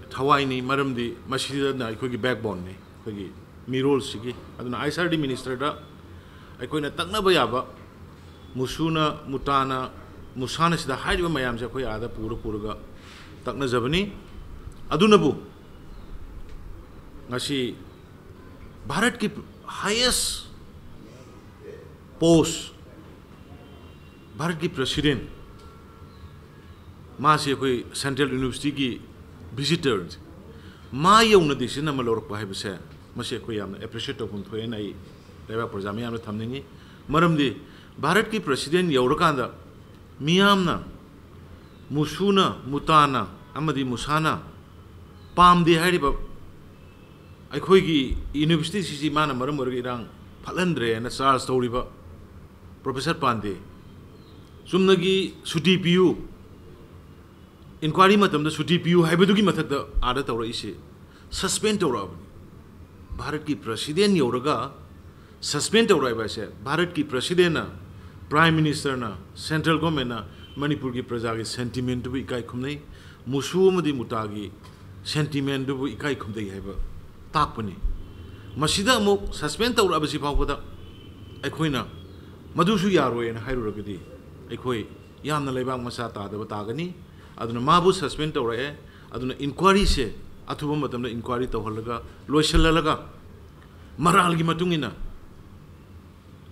ꯊꯋꯥꯏꯅꯤ, ꯃꯔꯝꯗꯤ ꯃꯁꯤꯗꯅ ꯑꯩꯈꯣꯏꯒꯤ ꯕꯦꯛꯕꯣꯟꯅꯤ, ꯑꯩꯈꯣꯏꯒꯤ ꯃꯤꯔꯣꯜꯁꯤꯒꯤ꯫ ꯑꯗꯨꯅ ꯑꯥꯏ ꯑꯦꯁ ꯑꯥꯔ ꯗꯤ ꯃꯤꯅꯤꯁꯇꯔꯗ ꯑꯩꯈꯣꯏꯅ ꯇꯛꯅꯕ ꯌꯥꯕ, ꯃꯨꯁꯨꯅ, ꯃꯨꯇꯥꯅ, ꯃꯨꯁꯥꯅ ꯁꯤꯗ ꯍꯥꯏꯔꯤꯕ ꯃꯌꯥꯝꯁꯦ ꯑꯩꯈꯣꯏ ꯑꯥꯗ ꯄꯨꯔ ꯄꯨꯔꯒ ꯇꯛꯅꯖꯕꯅꯤ꯫ ꯑꯗꯨꯅꯕꯨ ꯉꯁꯤ ꯚꯥꯔꯠꯀꯤ ꯍꯥꯏꯌꯦꯁ ꯄꯣꯁ, ꯚꯥꯔꯠꯀꯤ ꯄ꯭ꯔꯁꯤꯗꯦꯟ, ꯃꯥꯁꯤ ꯑꯩꯈꯣꯏ ꯁꯦꯟꯇ꯭ꯔꯦꯜ ꯌꯨꯅꯤꯚꯔꯁꯤꯇꯤꯒꯤ ꯚꯤꯖꯤꯇꯔ, ꯃꯥ ꯌꯧꯅ ꯗꯤꯁꯤꯖꯟ ꯑꯃ ꯂꯧꯔꯛꯄ ꯍꯥꯏꯕꯁꯦ, ꯃꯁꯤ ꯑꯩꯈꯣꯏ ꯌꯥꯝꯅ ꯑꯦꯄ꯭ꯔꯤꯁꯤꯌꯦꯠ ꯇꯧꯐꯝ ꯊꯣꯛꯑꯦꯅ ꯑꯩ ꯂꯩꯕꯥꯛ ꯄ꯭ꯔꯖꯥ ꯃꯤꯌꯥꯝꯗ ꯊꯝꯅꯤꯡꯉꯤ꯫ ꯃꯔꯝꯗꯤ ꯚꯥꯔꯠꯀꯤ ꯄ꯭ꯔꯁꯤꯗꯦꯟ ꯌꯧꯔꯀꯥꯟꯗ ꯃꯤꯌꯥꯝꯅ, ꯃꯨꯁꯨꯅ, ꯃꯨꯇꯥꯅ ꯑꯃꯗꯤ ꯃꯨꯁꯥꯅ ꯄꯥꯝꯗꯦ ꯍꯥꯏꯔꯤꯕ ꯑꯩꯈꯣꯏꯒꯤ ꯌꯨꯅꯤꯚꯔꯁꯤꯇꯤꯁꯤ ꯃꯥꯅ ꯃꯔꯝ ꯑꯣꯏꯔꯒ ꯏꯔꯥꯡ ꯐꯠꯍꯟꯗ꯭ꯔꯦꯅ ꯆꯥꯔꯖ ꯇꯧꯔꯤꯕ ꯄ꯭ꯔꯣꯐꯦꯁꯔ ꯄꯥꯟꯗꯦ, ꯆꯨꯝꯅꯒꯤ ꯁꯨꯇꯤ ꯄꯤꯌꯨ, ꯏꯟꯀ꯭ꯋꯥꯏꯔꯤ ꯃꯇꯝꯗ ꯁꯨꯇꯤ ꯄꯤꯌꯨ ꯍꯥꯏꯕꯗꯨꯒꯤ ꯃꯊꯛꯇ ꯑꯥꯗ ꯇꯧꯔꯛꯏꯁꯤ ꯁꯁꯄꯦꯟ ꯇꯧꯔꯛꯑꯕꯅꯤ꯫ ꯚꯥꯔꯠꯀꯤ ꯄ꯭ꯔꯁꯤꯗꯦꯟ ꯌꯧꯔꯒ ꯁꯁꯄꯦꯟ ꯇꯧꯔꯛꯏꯕ ꯍꯥꯏꯁꯦ, ꯚꯥꯔꯠꯀꯤ ꯄ꯭ꯔꯁꯤꯗꯦꯟꯅ, ꯄ꯭ꯔꯥꯏꯝ ꯃꯤꯅꯤꯁꯇꯔꯅ, ꯁꯦꯟꯇ꯭ꯔꯦꯜ ꯒꯣꯔꯃꯦꯟꯅ ꯃꯅꯤꯄꯨꯔꯒꯤ ꯄ꯭ꯔꯖꯥꯒꯤ ꯁꯦꯟꯇꯤꯃꯦꯟꯗꯨꯕꯨ ꯏꯀꯥꯏ ꯈꯨꯝꯅꯩ, ꯃꯨꯁꯨ ꯑꯃꯗꯤ ꯃꯨꯇꯥꯒꯤ ꯁꯦꯟꯇꯤꯃꯦꯟꯗꯨꯕꯨ ꯏꯀꯥꯏ ꯈꯨꯝꯅꯩ ꯍꯥꯏꯕ ꯇꯥꯛꯄꯅꯤ꯫ ꯃꯁꯤꯗ ꯑꯃꯨꯛ ꯁꯁꯄꯦꯟ ꯇꯧꯔꯛꯑꯕꯁꯤ ꯐꯥꯎꯕꯗ ꯑꯩꯈꯣꯏꯅ ꯃꯗꯨꯁꯨ ꯌꯥꯔꯣꯏꯅ ꯍꯥꯏꯔꯨꯔꯒꯗꯤ ꯑꯩꯈꯣꯏ ꯌꯥꯝꯅ ꯂꯩꯕꯥꯛ ꯃꯆꯥ ꯇꯥꯗꯕ ꯇꯥꯒꯅꯤ꯫ ꯑꯗꯨꯅ ꯃꯥꯕꯨ suspend ꯇꯧꯔꯛꯑꯦ꯫ ꯑꯗꯨꯅ inquiryꯁꯦ ꯑꯊꯨꯕ ꯃꯇꯝꯗ inquiry ꯇꯧꯍꯜꯂꯒ, ꯂꯣꯏꯁꯤꯜꯍꯜꯂꯒ, ꯃꯔꯥꯜꯒꯤ ꯃꯇꯨꯡ ꯏꯟꯅ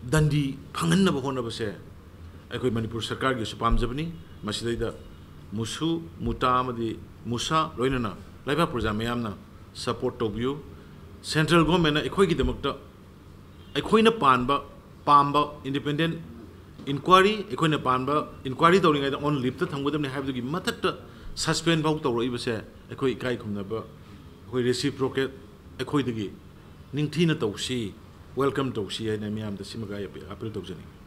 ꯗꯟꯗꯤ ꯐꯪꯍꯟꯅꯕ ꯍꯣꯠꯅꯕꯁꯦ ꯑꯩꯈꯣꯏ ꯃꯅꯤꯄꯨꯔ ꯁꯔꯀꯥꯔꯒꯤꯁꯨ ꯄꯥꯝꯖꯕꯅꯤ꯫ ꯃꯁꯤꯗꯩꯗ ꯃꯨꯁꯨ, ꯃꯨꯇꯥ ꯑꯃꯗꯤ ꯃꯨꯁꯥ ꯂꯣꯏꯅꯅ ꯂꯩꯕꯥꯛ ꯄ꯭ꯔꯖꯥ ꯃꯌꯥꯝꯅ support ꯇꯧꯕꯤꯌꯨ꯫ Central governmentꯅ ꯑꯩꯈꯣꯏꯒꯤꯗꯃꯛꯇ ꯑꯩꯈꯣꯏꯅ ꯄꯥꯟꯕ, ꯄꯥꯝꯕ independent inquiry, ꯑꯩꯈꯣꯏꯅ ꯄꯥꯟꯕ inquiry ꯇꯧꯔꯤꯉꯩꯗ on leaveꯇ ꯊꯝꯒꯗꯕꯅꯤ ꯍꯥꯏꯕꯗꯨꯒꯤ ꯃꯊꯛꯇ suspend ꯐꯥꯎ ꯇꯧꯔꯛꯏꯕꯁꯦ ꯑꯩꯈꯣꯏ ꯏꯀꯥꯏ ꯈꯨꯝꯅꯕ, ꯑꯩꯈꯣꯏ reciprocate, ꯑꯩꯈꯣꯏꯗꯒꯤ ꯅꯤꯡꯊꯤꯅ ꯇꯧꯁꯤ, welcome ꯇꯧꯁꯤ ꯍꯥꯏꯅ ꯃꯤꯌꯥꯝꯗ ꯁꯤꯃꯒ ꯑꯩ appeal ꯇꯧꯖꯅꯤꯡꯉꯤ꯫